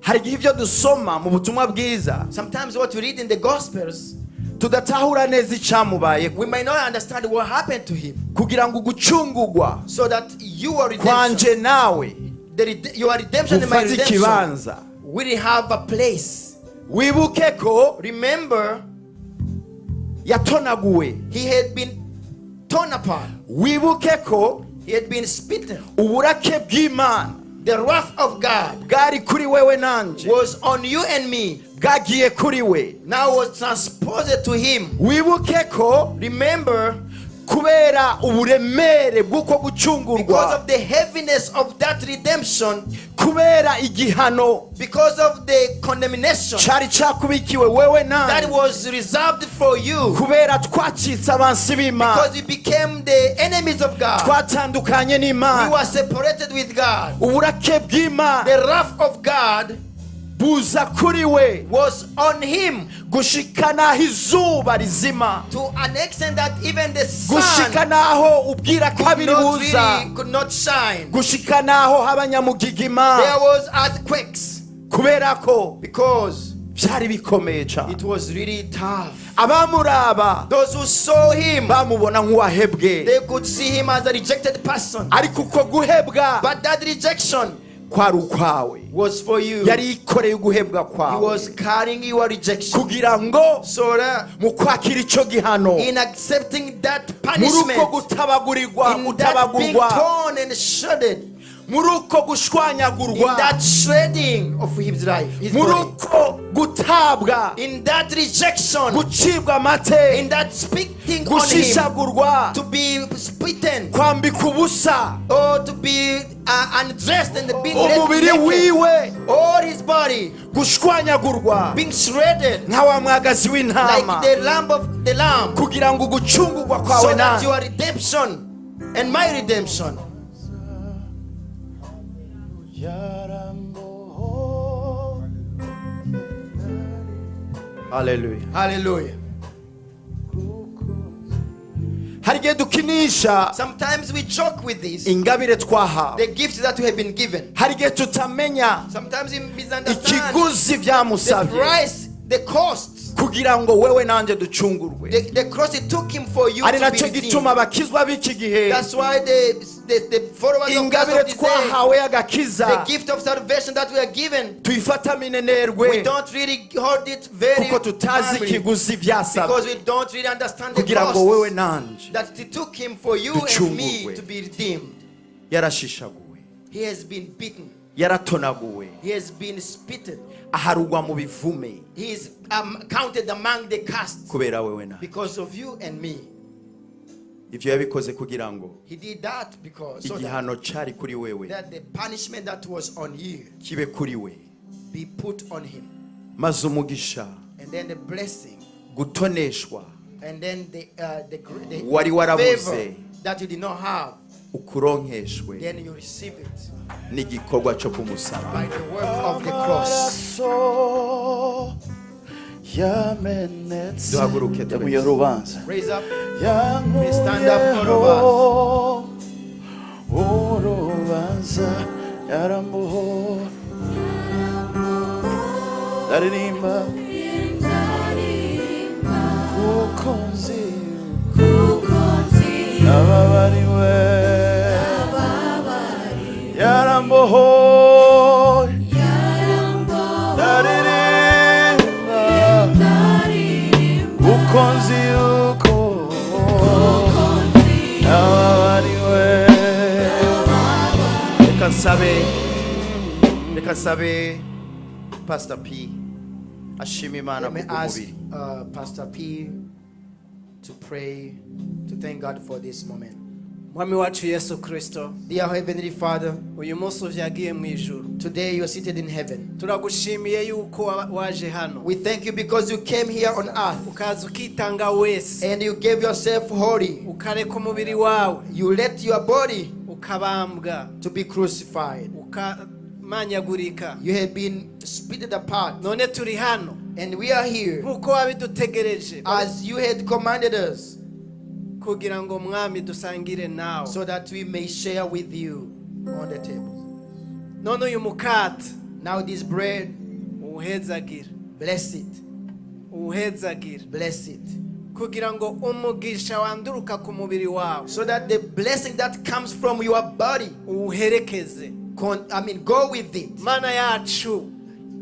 hari igihe ibyo dusoma mu butumwa bwiza sometimes what we read in the Gospels, tudatahura neza icyamubaye, we may not understand what happened to him. Kugira ngo ugucungugwa So that your redemption, kwanje nawe your redemption and my gufata redemption ikibanza. will have a place. Wibuke ko Remember, yatonaguwe. He had been torn apart. Wibuke ko He had been spitten. Uburake bw'Imana The wrath of God bwari kuri wewe nanje, was on you and me. Bwagiye kuri we. Now was transposed to him. Wibuke ko Remember, kubera uburemere bw'uko because gucungurwa, of the heaviness of that redemption, kubera igihano because of the condemnation cyari cyakubikiwe wewe that nanje, was reserved for you, kubera twacitse abansi b'Imana, because we became the enemies of God. twatandukanye We n'Imana, were separated with God. Uburake bw'Imana The wrath of God buza kuri we, was on him gushika n'aho izuba rizima, to an extent that even the sun gushika n'aho ubwira could kabiri not, buza, really, could not shine. Gushika n'aho haba nyamugigima, There was earthquakes kubera ko because byari bikomeye cyane. It was really tough. Abamuraba Those who saw him, bamubona nk'uwahebwe, they could see him as a rejected person. Ariko uko guhebwa But that rejection kwari ukwawe. Was for you. Yari yikoreye uguhebwa He kwawe, was carrying your rejection. Kugira ngo So that mu kwakira icyo gihano, in accepting that muri uko punishment, gutabagurirwa, in that being gutabagurwa, torn and shredded, muri uko in gushwanyagurwa, that shredding of his life, his muri body, uko gutabwa, in that rejection, gucibwa amate, in that spitting on him, gushishagurwa, to be spitten, kwambika ubusa, or to be undressed and being left umubiri naked, wiwe all his body gushwanyagurwa being shredded nka wa mwagazi w'intama, like the lamb of the lamb, kugira ngo ugucungurwa kwawe so that nawe your redemption and my redemption Haleluya. Hallelujah. Hari igihe dukinisha Sometimes we joke with this, ingabire twahawe, the gifts that we have been given. Hari igihe tutamenya Sometimes we misunderstand ikiguzi the byamusabye. Price, the cost. Kugira ngo wewe nanjye ducungurwe. The cross, it took him for you Ari to be nacyo redeemed. gituma abakizwa b'iki gihe That's why the followers of Christ ingabire of this day, twahawe y'agakiza the gift of salvation that we are given, tuyifata minenerwe we don't really hold it very kuko tutazi firmly ikiguzi byasabwe because we don't really understand the kugira ngo wewe cost nanjye that it took him for you and me ducungurwe. To be redeemed. Yarashishaguwe. He has been beaten. Yaratonaguwe. He has been spitted. Aharugwa mu bivume He is counted among the cast kubera wewe nawe. Because of you and me. Ibyo yabikoze kugira ngo He did that because so that, igihano cyari kuri wewe that the punishment that was on you kibe kuri we be put on him. Maze umugisha And then the blessing gutoneshwa and then the wari warabuze favor that you did not have, ukuronkeshwe then you receive it n'igikorwa cyo kumusaba. By the work of the cross. Amaraso yamenetse Duhaguruke twese. yaguye urubanza Raise up. yankuyeho Stand up, all urubanza yaramboho ndaririmba kuko nzi ababariwe yarambohoye ndaririmba kuko nzi yuko ababariwe. Reka nsabe Pastor P ashima Imana Let me ask kubw'umubiri. Pastor P to pray, to thank God for this moment. Mwami wacu Yesu Kristo. Dear Heavenly Father, Uyu munsi uvyagiye mu ijuru. Today you are seated in heaven. Turagushimiye yuko waje hano. We thank you because you came here on earth Ukaza ukitanga wese. And you gave yourself wholly. Ukareka umubiri wawe. You let your body Ukabambwa. To be crucified. Ukamanyagurika. You have been split apart. None turi hano. And we are here Nkuko wabidutegereje. As you had commanded us Kugira ngo mwami dusangire nawe. So that we may share with you on the table. None uyu mukate. Now this bread, Uwuhezagire. Bless it. Uwuhezagire. Bless it. Kugira ngo umugisha wanduruka ku mubiri wawe. So that the blessing that comes from your body, Uwuherekeze. I mean, go with it. Mana yacu.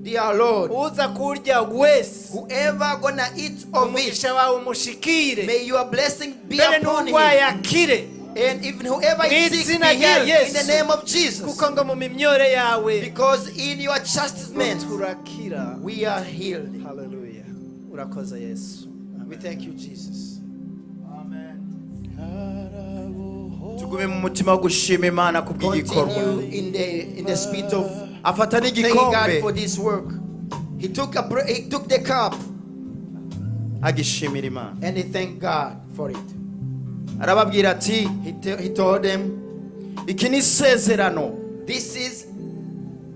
Dear Lord, Uza kurya wese. Whoever gonna eat of it, Umugisha wawe umushikire. May your blessing be Mbere upon him. n'urwaye akire. And even whoever is sick, Mw'izina be rya healed in the Yesu. name of Jesus. Kuko ngo mu mimyore yawe. Because in your chastisement, Turakira. We are healed. Haleluya. Urakoze Yesu. We thank you, Jesus. Tugume mu mutima wo gushima Imana kubw'igikorwa. Continue in the spirit of Afata thanking God n'igikombe for this work. He took the cup agishimira Imana and he thanked God for it. Arababwira ati He told them, iki ni isezerano "This is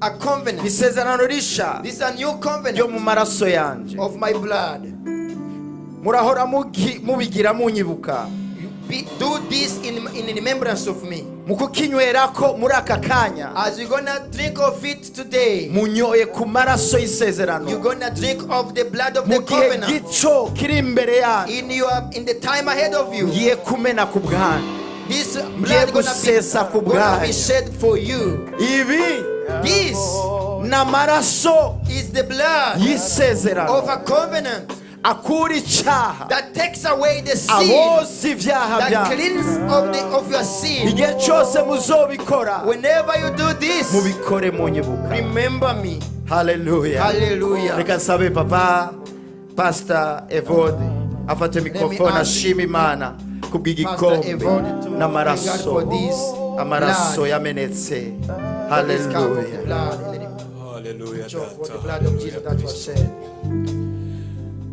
a covenant. Isezerano risha This is a new ryo covenant mu maraso yanjye of my blood. Murahora mubigira munyibuka You do this in remembrance of me." Mu kukinywerako muri aka kanya As you're gonna drink of it today, munyoye ku maraso y'isezerano you're gonna drink of the blood of the mu gihe covenant. gito kiri imbere yanyu In the time ahead of you, ngiye kumena ku bwanyu this ngiye blood gusesa ku gonna be bwanyu shed for you. Ibi This ni amaraso is the blood y'isezerano of a covenant akura icyaha that takes away the sin, aboza ibyaha that byanyu cleans of your sin. Igihe cyose muzobikora Whenever you do this, mubikore munyibuka. Remember me. Haleluya. Hallelujah. Reka nsabe papa Pastor Evode afate mikrofone ask ashima Imana kubw'igikombe Pastor Evode to thank God n'amaraso for this amaraso blood. yamenetse. For this cup of the Haleluya. blood and the Haleluya picture for the data. blood of Jesus that was shed.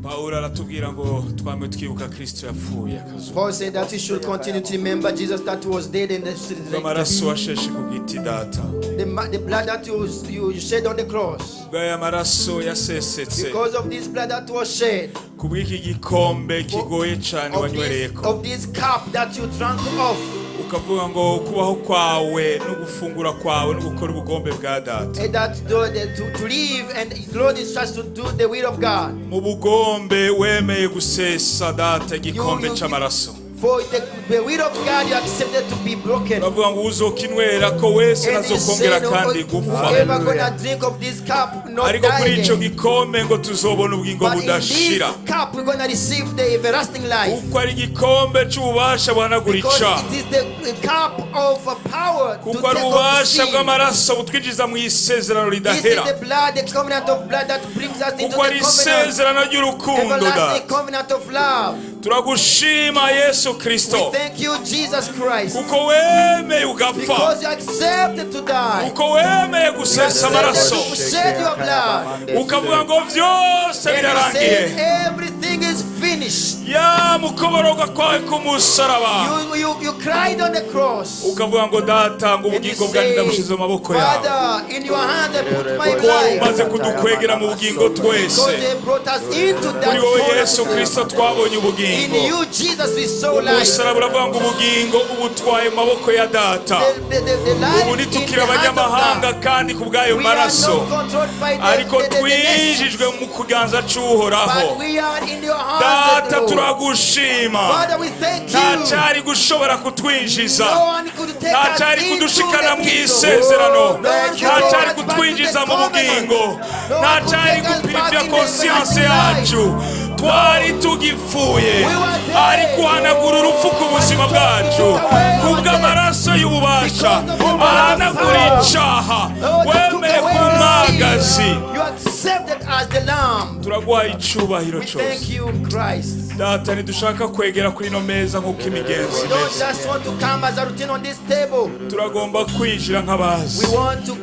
Pawulo aratubwira ngo twame twibuka Kristo yapfuye akazuka. Paul said that we should continue to remember Jesus that was dead and resurrected. Amaraso washeshe ku giti data. The blood that you shed on the cross. Bw'aya maraso yasesetse. Because of this blood that was shed. Kubw'iki gikombe kigoye cyane Of this, wanywereyeko. of this cup that you drank off. Ukavuga ngo kubaho kwawe no gufungura kwawe no gukora ubugombe bwa Data. And that to live and Lord is just to do the will of God. Mu bugombe wemeye gusesa, Data, igikombe c'amaraso. For the will of God, you accepted to be broken. Uravuga ngo uzokinywera ko wese And you ntazokongera say, no, kandi gupfa. whoever gonna drink of this cup, not Ariko die kuri ico again. gikombe ngo tuzobona ubugingo But in this budashira. cup, we're gonna receive the everlasting life. Kuko ari igikombe c'ububasha buhanagura Because icaha. it is the cup of power to Kuko ari take off ububasha sin. Bw'amaraso butwinjiza mu isezerano This is ridahera. the blood, the covenant of blood that brings us into Kuko ari the covenant, isezerano ry'urukundo, everlasting Data. Covenant of love. Turagushima, Yesu Kristo. We thank you, Jesus Christ, Kuko wemeye ugapfa. Because you accepted to die. Kuko wemeye You gusesa accepted amaraso. To shed your blood. Ukavuga ngo byose And you birarangiye. said everything is finished. Ya mukoboroga kwawe k'umusaraba. You cried on the cross. Ukavuga ngo Data, ngo And you ubugingo bwanjye say, ndabushize mu maboko yawe. Father, in your hands I put my Kuko wari life. umaze kudukwegera mu bugingo twese. Because they brought us into that Kuri wowe Yesu covenant. Kristo twabonye In ubugingo. you, Jesus, we saw life. Umusaraba uravuga ngo ubugingo ubutwaye mu maboko ya Data. The life Ubu in ntitukiri the hands of abanyamahanga God. kandi ku bw'ayo We are maraso. not controlled by Ariko the twinjijwe nations, mu kuganza c'Uhoraho. but we are in your hands, Data, Lord. turagushima. Father, we thank Nta you. cyari gushobora kutwinjiza. No one could take Nta us cyari into kudushikana the mu kingdom. isezerano. No one could Nta take cyari us back to the kutwinjiza mu covenant. bugingo. No Nta one could cyari take us back gupiripya in the conscience everlasting life. yacu. Twari tugipfuye. We were dead. Ariko uhanagura urupfu ku buzima bwacu kubw'amaraso y'ububasha ahanagura icaha. Lord, you took Wemeye away ku the sin. mwagazi. You accepted as the Lamb. Turaguhaye icubahiro We thank cyose. you, Christ. Data, ntidushaka kwegera kuri ino meza nk'uko imigenzo We don't imeze. just want to come as a routine on this table. Turagomba kwinjira nk'abazi. We want to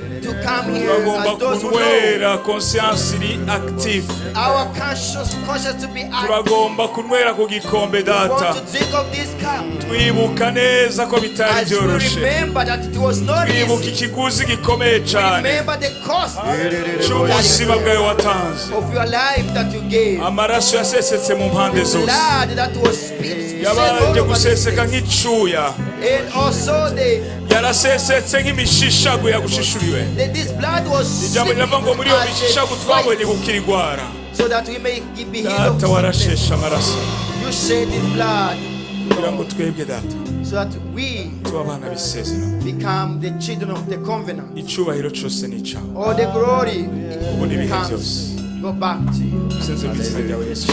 come here Turagomba as those who know kunywera conscience iri active. Our conscious to be active. Turagomba kunywera ku gikombe, We Data, want to drink of this cup twibuka neza ko bitari as we byoroshe. Remember that it was not Twibuka easy. ikiguzi gikomeye cyane Remember the cost cy'ubuzima bwawe watanze. Of your life that you gave. Amaraso yasesetse mu mpande zose. Blood that was spilled all Yabanje over the guseseka place. Nk'icuya. And also Yarasesetse nk'imishishago yagushishuriwe. this blood was Ijambo riravuga ngo muri iyo as a mishishago twabonye sweat, gukira indwara. So that we may be healed of Data, warasheshe sickness. amaraso You shed this blood kugira ngo twebwe, Data, so that we tuba abana b'isezerano. Become the children of the covenant. Icyubahiro cyose ni icyawe. All the glory Ubu n'ibihe comes, byose. Go back to you. Useze mu izina ryawe Yesu.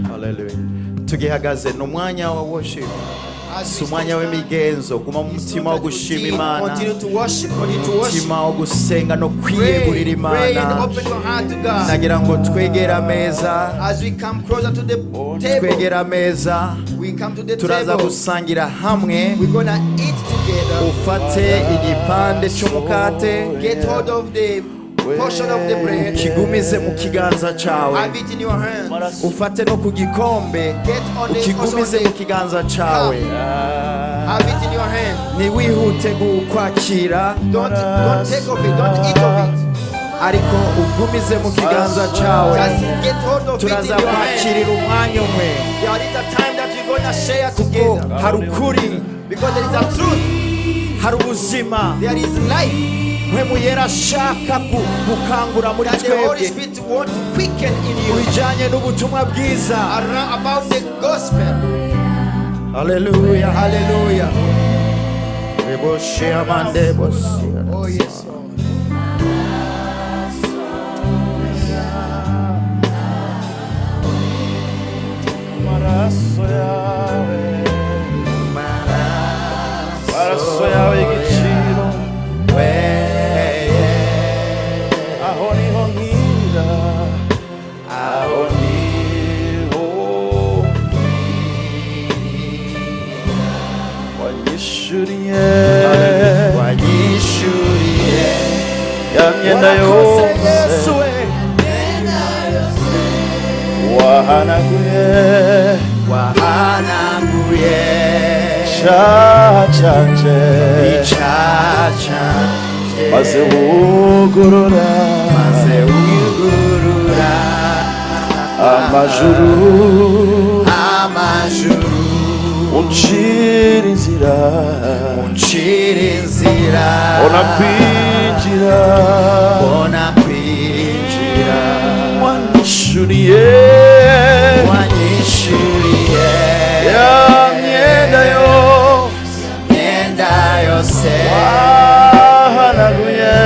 Hallelujah. Tugihagaze ni umwanya wa worship. As Si we umwanya stand, w'imigenzo. Guma mu mutima wo gushima Imana, continue to worship, continue to worship. umutima wo gusenga no Pray, kwiyegurira pray and Imana. Open your heart to God. Nagira ngo twegere ameza. As we come closer to the table, Twegere ameza. We come to the Turaza table. Gusangira hamwe. We're gonna eat together. Ufate igipande cy'umukate. Get hold of the portion of the bread. Ukigumize mu kiganza cyawe. Have it in your hands. Ufate no ku gikombe. Get on the, also on Ukigumize mu the kiganza cyawe. Have it in your hand. Ntiwihute kwakira. Don't take of it. Don't eat of it. Ariko ugumize mu kiganza cyawe. Just get hold of it in Turaza your hand. Kwakirira umwanya umwe. There is a time that we're gonna share Kuko together. hari ukuri. Because there is a truth. Hari ubuzima. There is life Mpwemu Yera ashaka gukangura muri that the Holy twebwe Spirit want to quicken in mu you bijyanye n'ubutumwa bwiza. Around about the gospel. Haleluya. Hallelujah. Reboshe amande bosi. Oh yes, Lord. Amaraso yawe, amaraso yawe y'igiciro, aho niho nkira, aho niho nkira. Wanyishuriye Wanyishuriye ya myenda Warakoze, yose, Yesu we. Wahanaguye Wahanaguye icyaha canje, icyaha canje, maze wugurura maze wugurura amajuru amajuru. Uncira inzira. Uncira inzira. Mbona kwinjira. Mbona kwinjira. Wanyishuriye. Wanyishuriye. Ya myenda yose. Myenda yose. Wahanaguye.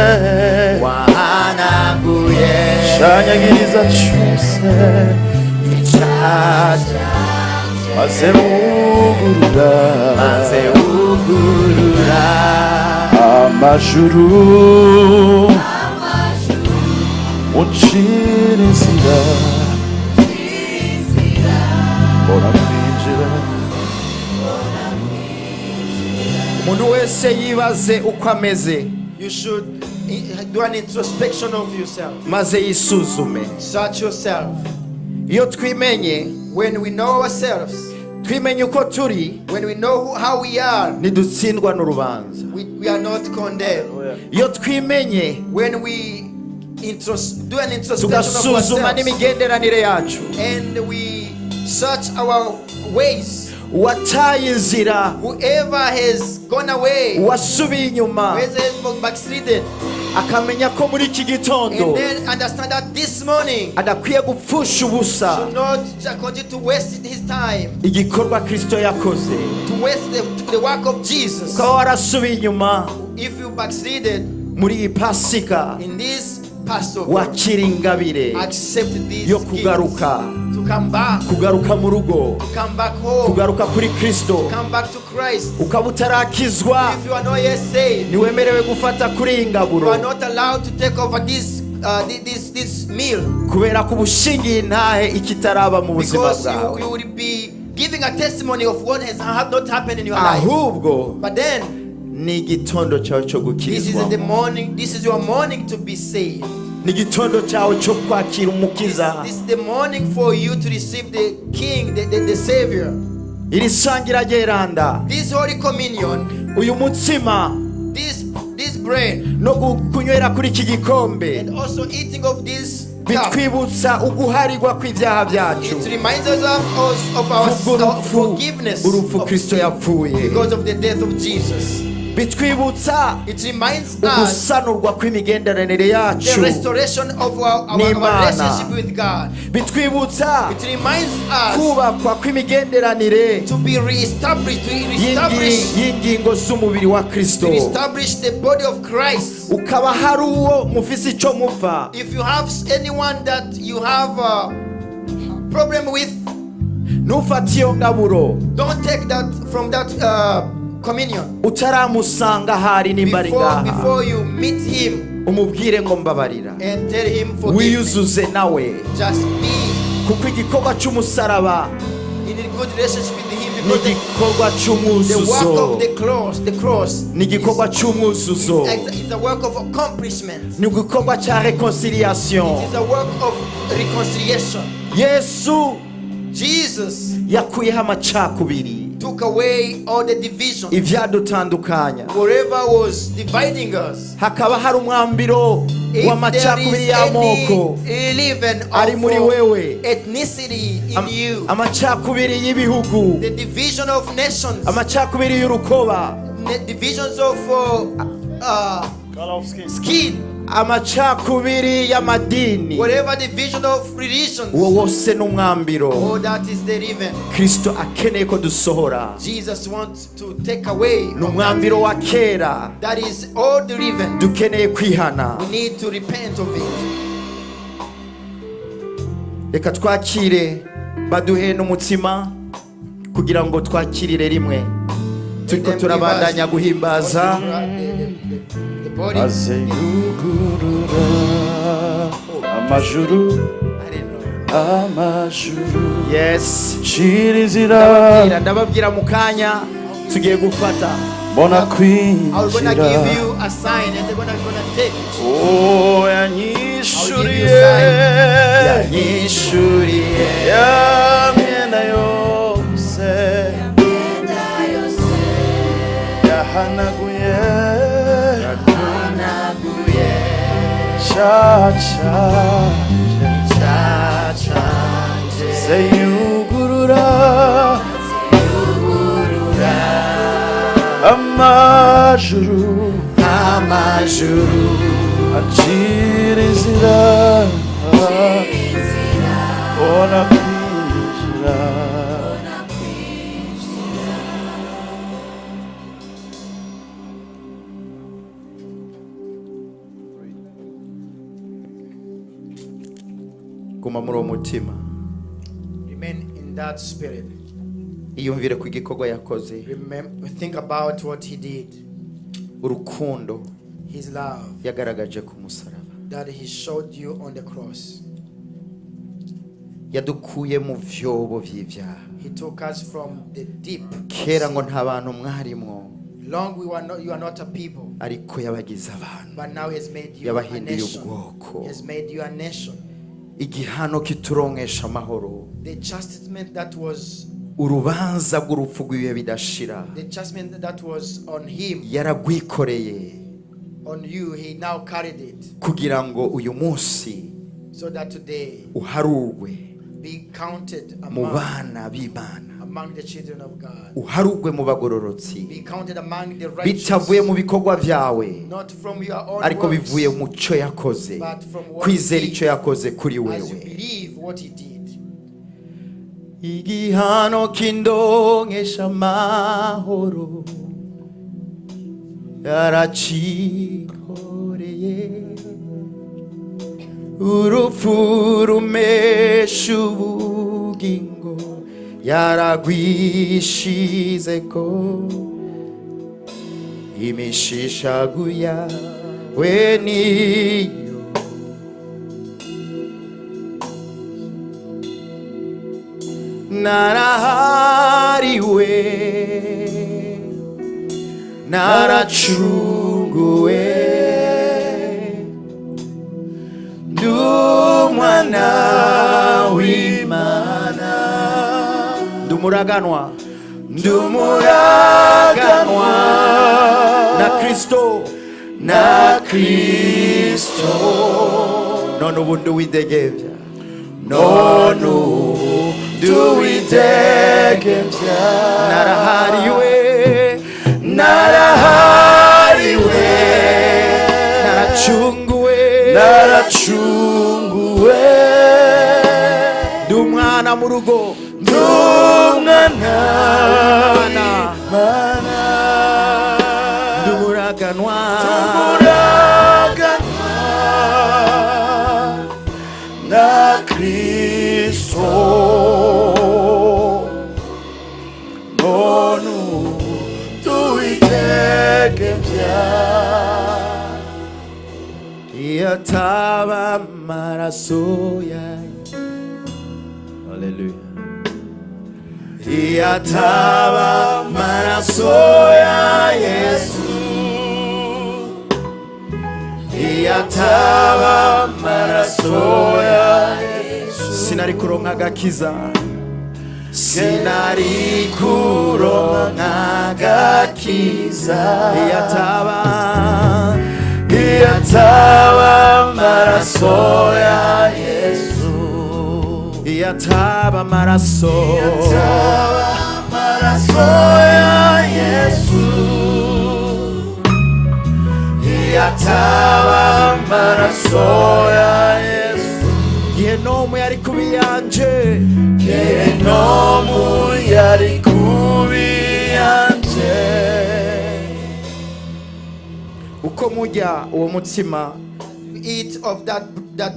Wahanaguye. Shanyagiriza cyose. Icyaha. Maze wugurura. Maze wugurura. Amajuru. Uncira inzira. Mbona kwinjira. Umuntu wese yibaze uko ameze. You should do an introspection of yourself. Maze yisuzume. Search yourself. Iyo twimenye, When we know ourselves, twimenye uko turi, when we know how we are, ntidutsindwa n'urubanza. we are not condemned. Iyo twimenye, When we do an introspection of tugasuzuma ourselves n'imigenderanire yacu, and we search our ways, uwataye inzira, whoever has gone away, uwasubiye inyuma, who has backslidden, akamenya ko muri iki gitondo and then understand that this morning adakwiye gupfusha ubusa should not just continue to waste his time, igikorwa Kristo yakoze, to waste the work of Jesus. ukaba warasubiye inyuma, If you backslided muri iyi Pasika in this Passover, wakira ingabire accept this yo gift kugaruka, to come back, kugaruka mu rugo, come back home, kugaruka kuri Kristo. Come back to Christ. Ukaba utarakizwa, If you are not yet saved, ntiwemerewe gufata kuri iyi you ngaburo, are not allowed to take over this meal kubera ko uba ushingiye intahe ikitaraba mu buzima because bwawe. you will be giving a testimony of what has not happened in your life. Ahubwo But then ni igitondo cyawe cyo this is the gukirizwamo. morning. This is your morning to be saved. Ni igitondo cyawe cyo kwakira Umukiza. This is the morning for you to receive the King, the Savior. Iri sangira ryeranda, This Holy Communion, uyu mutsima, this bread, no kunywera kuri iki gikombe, and also eating of this cup. bitwibutsa uguharirwa kw'ibyaha byacu It reminds us of our kubw'urupfu, forgiveness urupfu of Kristo sin yapfuye, because of the death of Jesus. Bitwibutsa It reminds us ugusanurwa kw'imigenderanire the yacu restoration of our n'Imana. Relationship with God. Bitwibutsa It reminds us kubakwa kw'imigenderanire to be reestablished, to reestablish, y'ingingo z'umubiri wa Kristo. To establish the body of Christ. Ukaba hari uwo mufise icyo mupfa, If you have anyone that you have a problem with, ntufate iyo ngaburo don't take that from that communion utaramusanga ahari nimba ari before, ngaha, before you meet him umubwire ngo mbabarira, and tell him forgive me. Wiyuzuze nawe, Just be kuko igikorwa cy'umusaraba in a good relationship with him ni because igikorwa the work cy'umwuzuzo. of the cross Ni igikorwa cy'umwuzuzo. is a work of accomplishment. Ni igikorwa cya reconciliation. It is a work of reconciliation. Yesu Jesus yakuyeho amacakubiri, took away all the division, ibyadutandukanya, whatever was dividing us. Hakaba hari umwambiro If there w'amacakubiri is y'amoko any leaven ari of muri wewe, ethnicity in you, amacakubiri y'ibihugu, the division of nations, amacakubiri y'urukoba, divisions of skin, amacakubiri y'amadini, whatever division of religions, uwo wose ni umwambiro oh, that is the leaven. Kristo akeneye ko dusohora. Jesus wants to take away. Ni umwambiro wa kera. That is all the leaven. Dukeneye kwihana. We need to repent of it. Reka twakire, baduhe n'umutsima kugira ngo twakirire rimwe turiko turabandanya guhimbaza. The body. Maze yugurura amajuru, amajuru, Yes. cira inzira. Ndababwira, ndababwira mu kanya tugiye gufata. Mbona I'm gonna kwinjira. Give you a sign and they're gonna take it. Oh, yanyishuriye. Yanyishuriye. Ya myenda yose yahanaguye. Yahanaguye. Caca Cacanje. seyugurura. Amajuru Amajuru acira inzira, ona kwinjira. Guma muri uwo mutima. Remain in that spirit. Iyumvire ku gikorwa yakoze. Remember, think about what he did, Urukundo his love yagaragaje ku musaraba. That he showed you on the cross. Yadukuye mu vyobo vy'ivyaha. He took us from the deep. Kera ngo nta bantu mwarimwo. Long we were not, you are not a people, Ariko yabagize abantu. But now he has made you a Yabahinduye nation. ubwoko. He has made you a nation. Igihano kituronkesha amahoro. The chastisement that was Urubanza rw'urupfu rw'ibihe bidashira. The chastisement that was on him, Yaragwikoreye. On you, he now carried it, Kugira ngo uyu munsi so that today uharurwe be counted mu among, bana b'Imana. Among the children of God. Uharurwe mu bagororotsi. Be counted among the righteous, Bitavuye mu bikorwa byawe, not from your own ariko works, bivuye mu cyo yakoze. But from what Kwizera he icyo yakoze kuri as you wewe. Believe what he did. Igihano kindonkesha amahoro yaracikoreye, urupfu rumesha ubugingo yaragwishizeko, imishishaguya we niyo narahariwe, naracunguwe, ndumwana w'Imana, ndumuraganwa, ndumuraganwa na Kristo, na Kristo. None ubu nduwidegembya, none ubu nduwidegembya, narahariwe, narahariwe, naracunguwe, Naracunguwe, ndi umwana mu rugo, ndi umwana Mwana. w'Imana, ndumuraganwa, ndumuraganwa na Kristo, none ubu tuwidegembya. Iyo ataba amaraso yayo. Haleluya. Iyo ataba amaraso ya Yesu, iyo ataba amaraso ya Yesu, sinari kuronka agakiza, sinari kuronka agakiza. Iyo ataba, Iyo ataba amaraso ya Yesu, iyo ataba amaraso, ataba amaraso ya Yesu, iyo ataba amaraso ya Yesu, Gehinomu yari kuba iyanje. Gehinomu yari kuba iyanje. Uko murya uwo mutsima Eat of that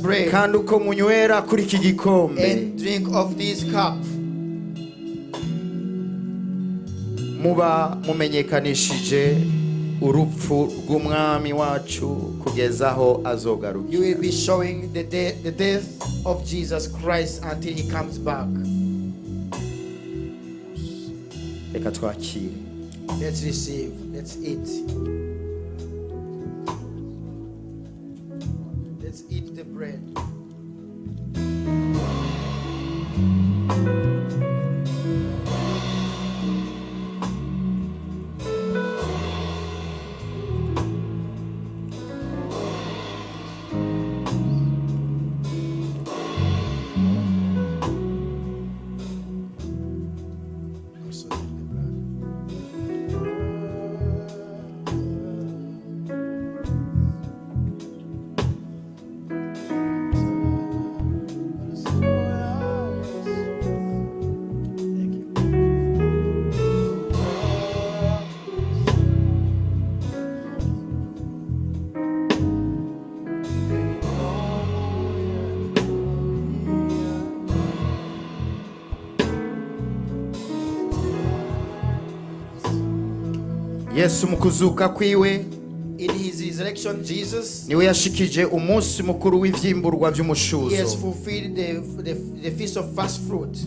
bread kandi uko munywera kuri iki gikombe, and drink of this cup, muba mumenyekanishije urupfu rw'umwami wacu kugeza aho azogarukira. You will be showing the death of Jesus Christ until he comes back. Reka twakire. Let's receive. Let's eat. Let's eat the bread. Also drink the blood. Yesu mu kuzuka kwiwe In his resurrection, Jesus, niwe yashikije umunsi mukuru w'ivyimburwa he has vy'umushuzo. Fulfilled the feast of first fruit.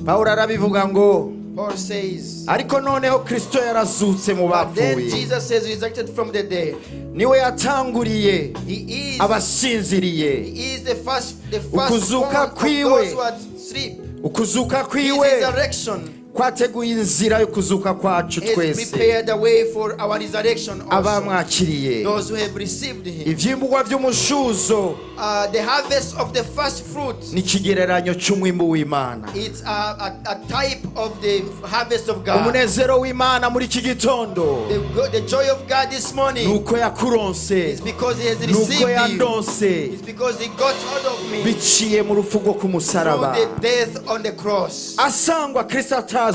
Pawulo arabivuga ngo Paul says, ariko noneho Kristo yarazutse mu but then bapfuye Jesus says, resurrected from the dead. Niwe yatanguriye He is abasinziriye. He is the first Ukuzuka born of kwiwe. Those who are asleep. Ukuzuka His kwiwe resurrection kwateguye inzira yo kuzuka kwacu has twese prepared the way for our resurrection also. Abamwakiriye. Those who have received him. Ivyimburwa vy'umushuzo The harvest of the first fruit, ni ikigereranyo c'umwimbu w'Imana. It's a type of the harvest of God. Umunezero w'Imana muri iki gitondo The joy of God this morning nuko yakuronse is because he has nuko received you. yandonse It's because he got hold of me biciye mu rupfu rwo ku musaraba. Through the death on the cross. Asangwa Kristo atazutse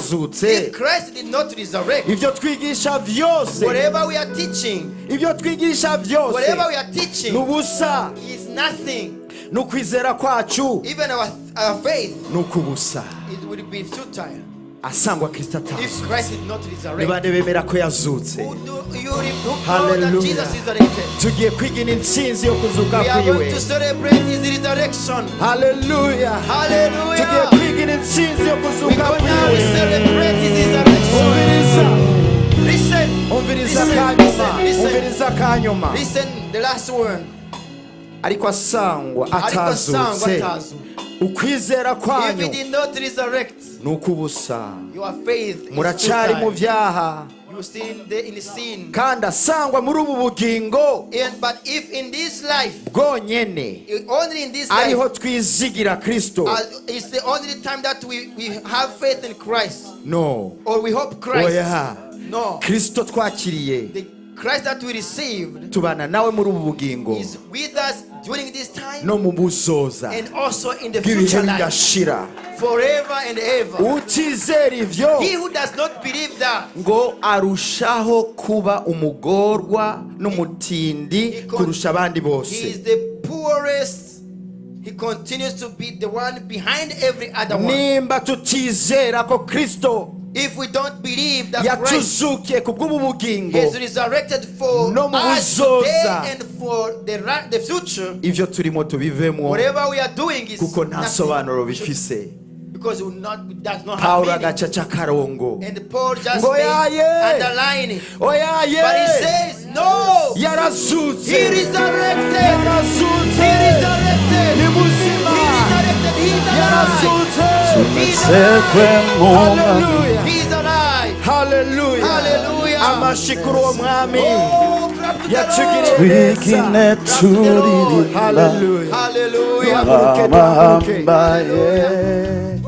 If Christ did not resurrect, ibyo twigisha vyose whatever we are teaching, ibyo twigisha vyose whatever we are teaching ni ubusa is nothing. N'ukwizera kwacu Even our faith, ni ukubusa. It will be futile Asangwa Kristo if atazutse. Christ did not Ni resurrect. bande bemera ko yazutse? Who do you who know that Hallelujah. Jesus resurrected? Tugiye kwigina intsinzi yo kuzuka We are going kwiwe. To celebrate his resurrection. Haleluya. Tugiye Hallelujah. kwigina intsinzi yo We kuzuka gonna kwiwe. Celebrate his resurrection. Umviriza. Listen. Umviriza Listen, kanyuma. listen, listen. Umviriza kanyuma. Listen, the last one. Ariko asangwa Ariko asangwa atazutse atazutse. ukwizera If kwanyu he did not resurrect, ni ukubusa your faith is muracyari mu futile. byaha. You still in sin. Kandi asangwa muri ubu bugingo But if in this life, bwonyene only in this life, ariho twizigira Kristo it's the only time that we have faith in Christ no or we hope Christ. Oya. No. Kristo twakiriye The Christ that we received tubana nawe muri ubu bugingo is with us during this time no mu buzoza and also in the bw'ibihe future life, bidashira. Forever and ever. Utizera ivyo He who does not believe that, ngo arushaho kuba umugorwa n'umutindi kurusha abandi he bose. Is the poorest. He continues to be the one behind every other one. Nimba tutizera ko Kristo If we don't believe that Christ yatuzukiye ku bw'ubu bugingo has resurrected for no mu us buzoza. Today and for the future, ivyo turimo tubivemo whatever we are doing is kuko nta nothing. sobanuro bifise. Because it will not, it does not have Pawulo meaning. agaca aca akarongo And Paul just ngo made, yaye underline it. oyaye But he says, no! Yarazutse. He resurrected! Yarazutse. He resurrected! Ni muzima. He resurrected! He's alive! Yarazutse. He's alive! Haleluya. He's alive! Haleluya. Hallelujah. Amashi kuri uwo mwami Oh, clap to the Lord! yatugiriye neza. Twigine turirimba Haleluya. Hallelujah! Duhaguruke, duhaguruke. amahamba ye.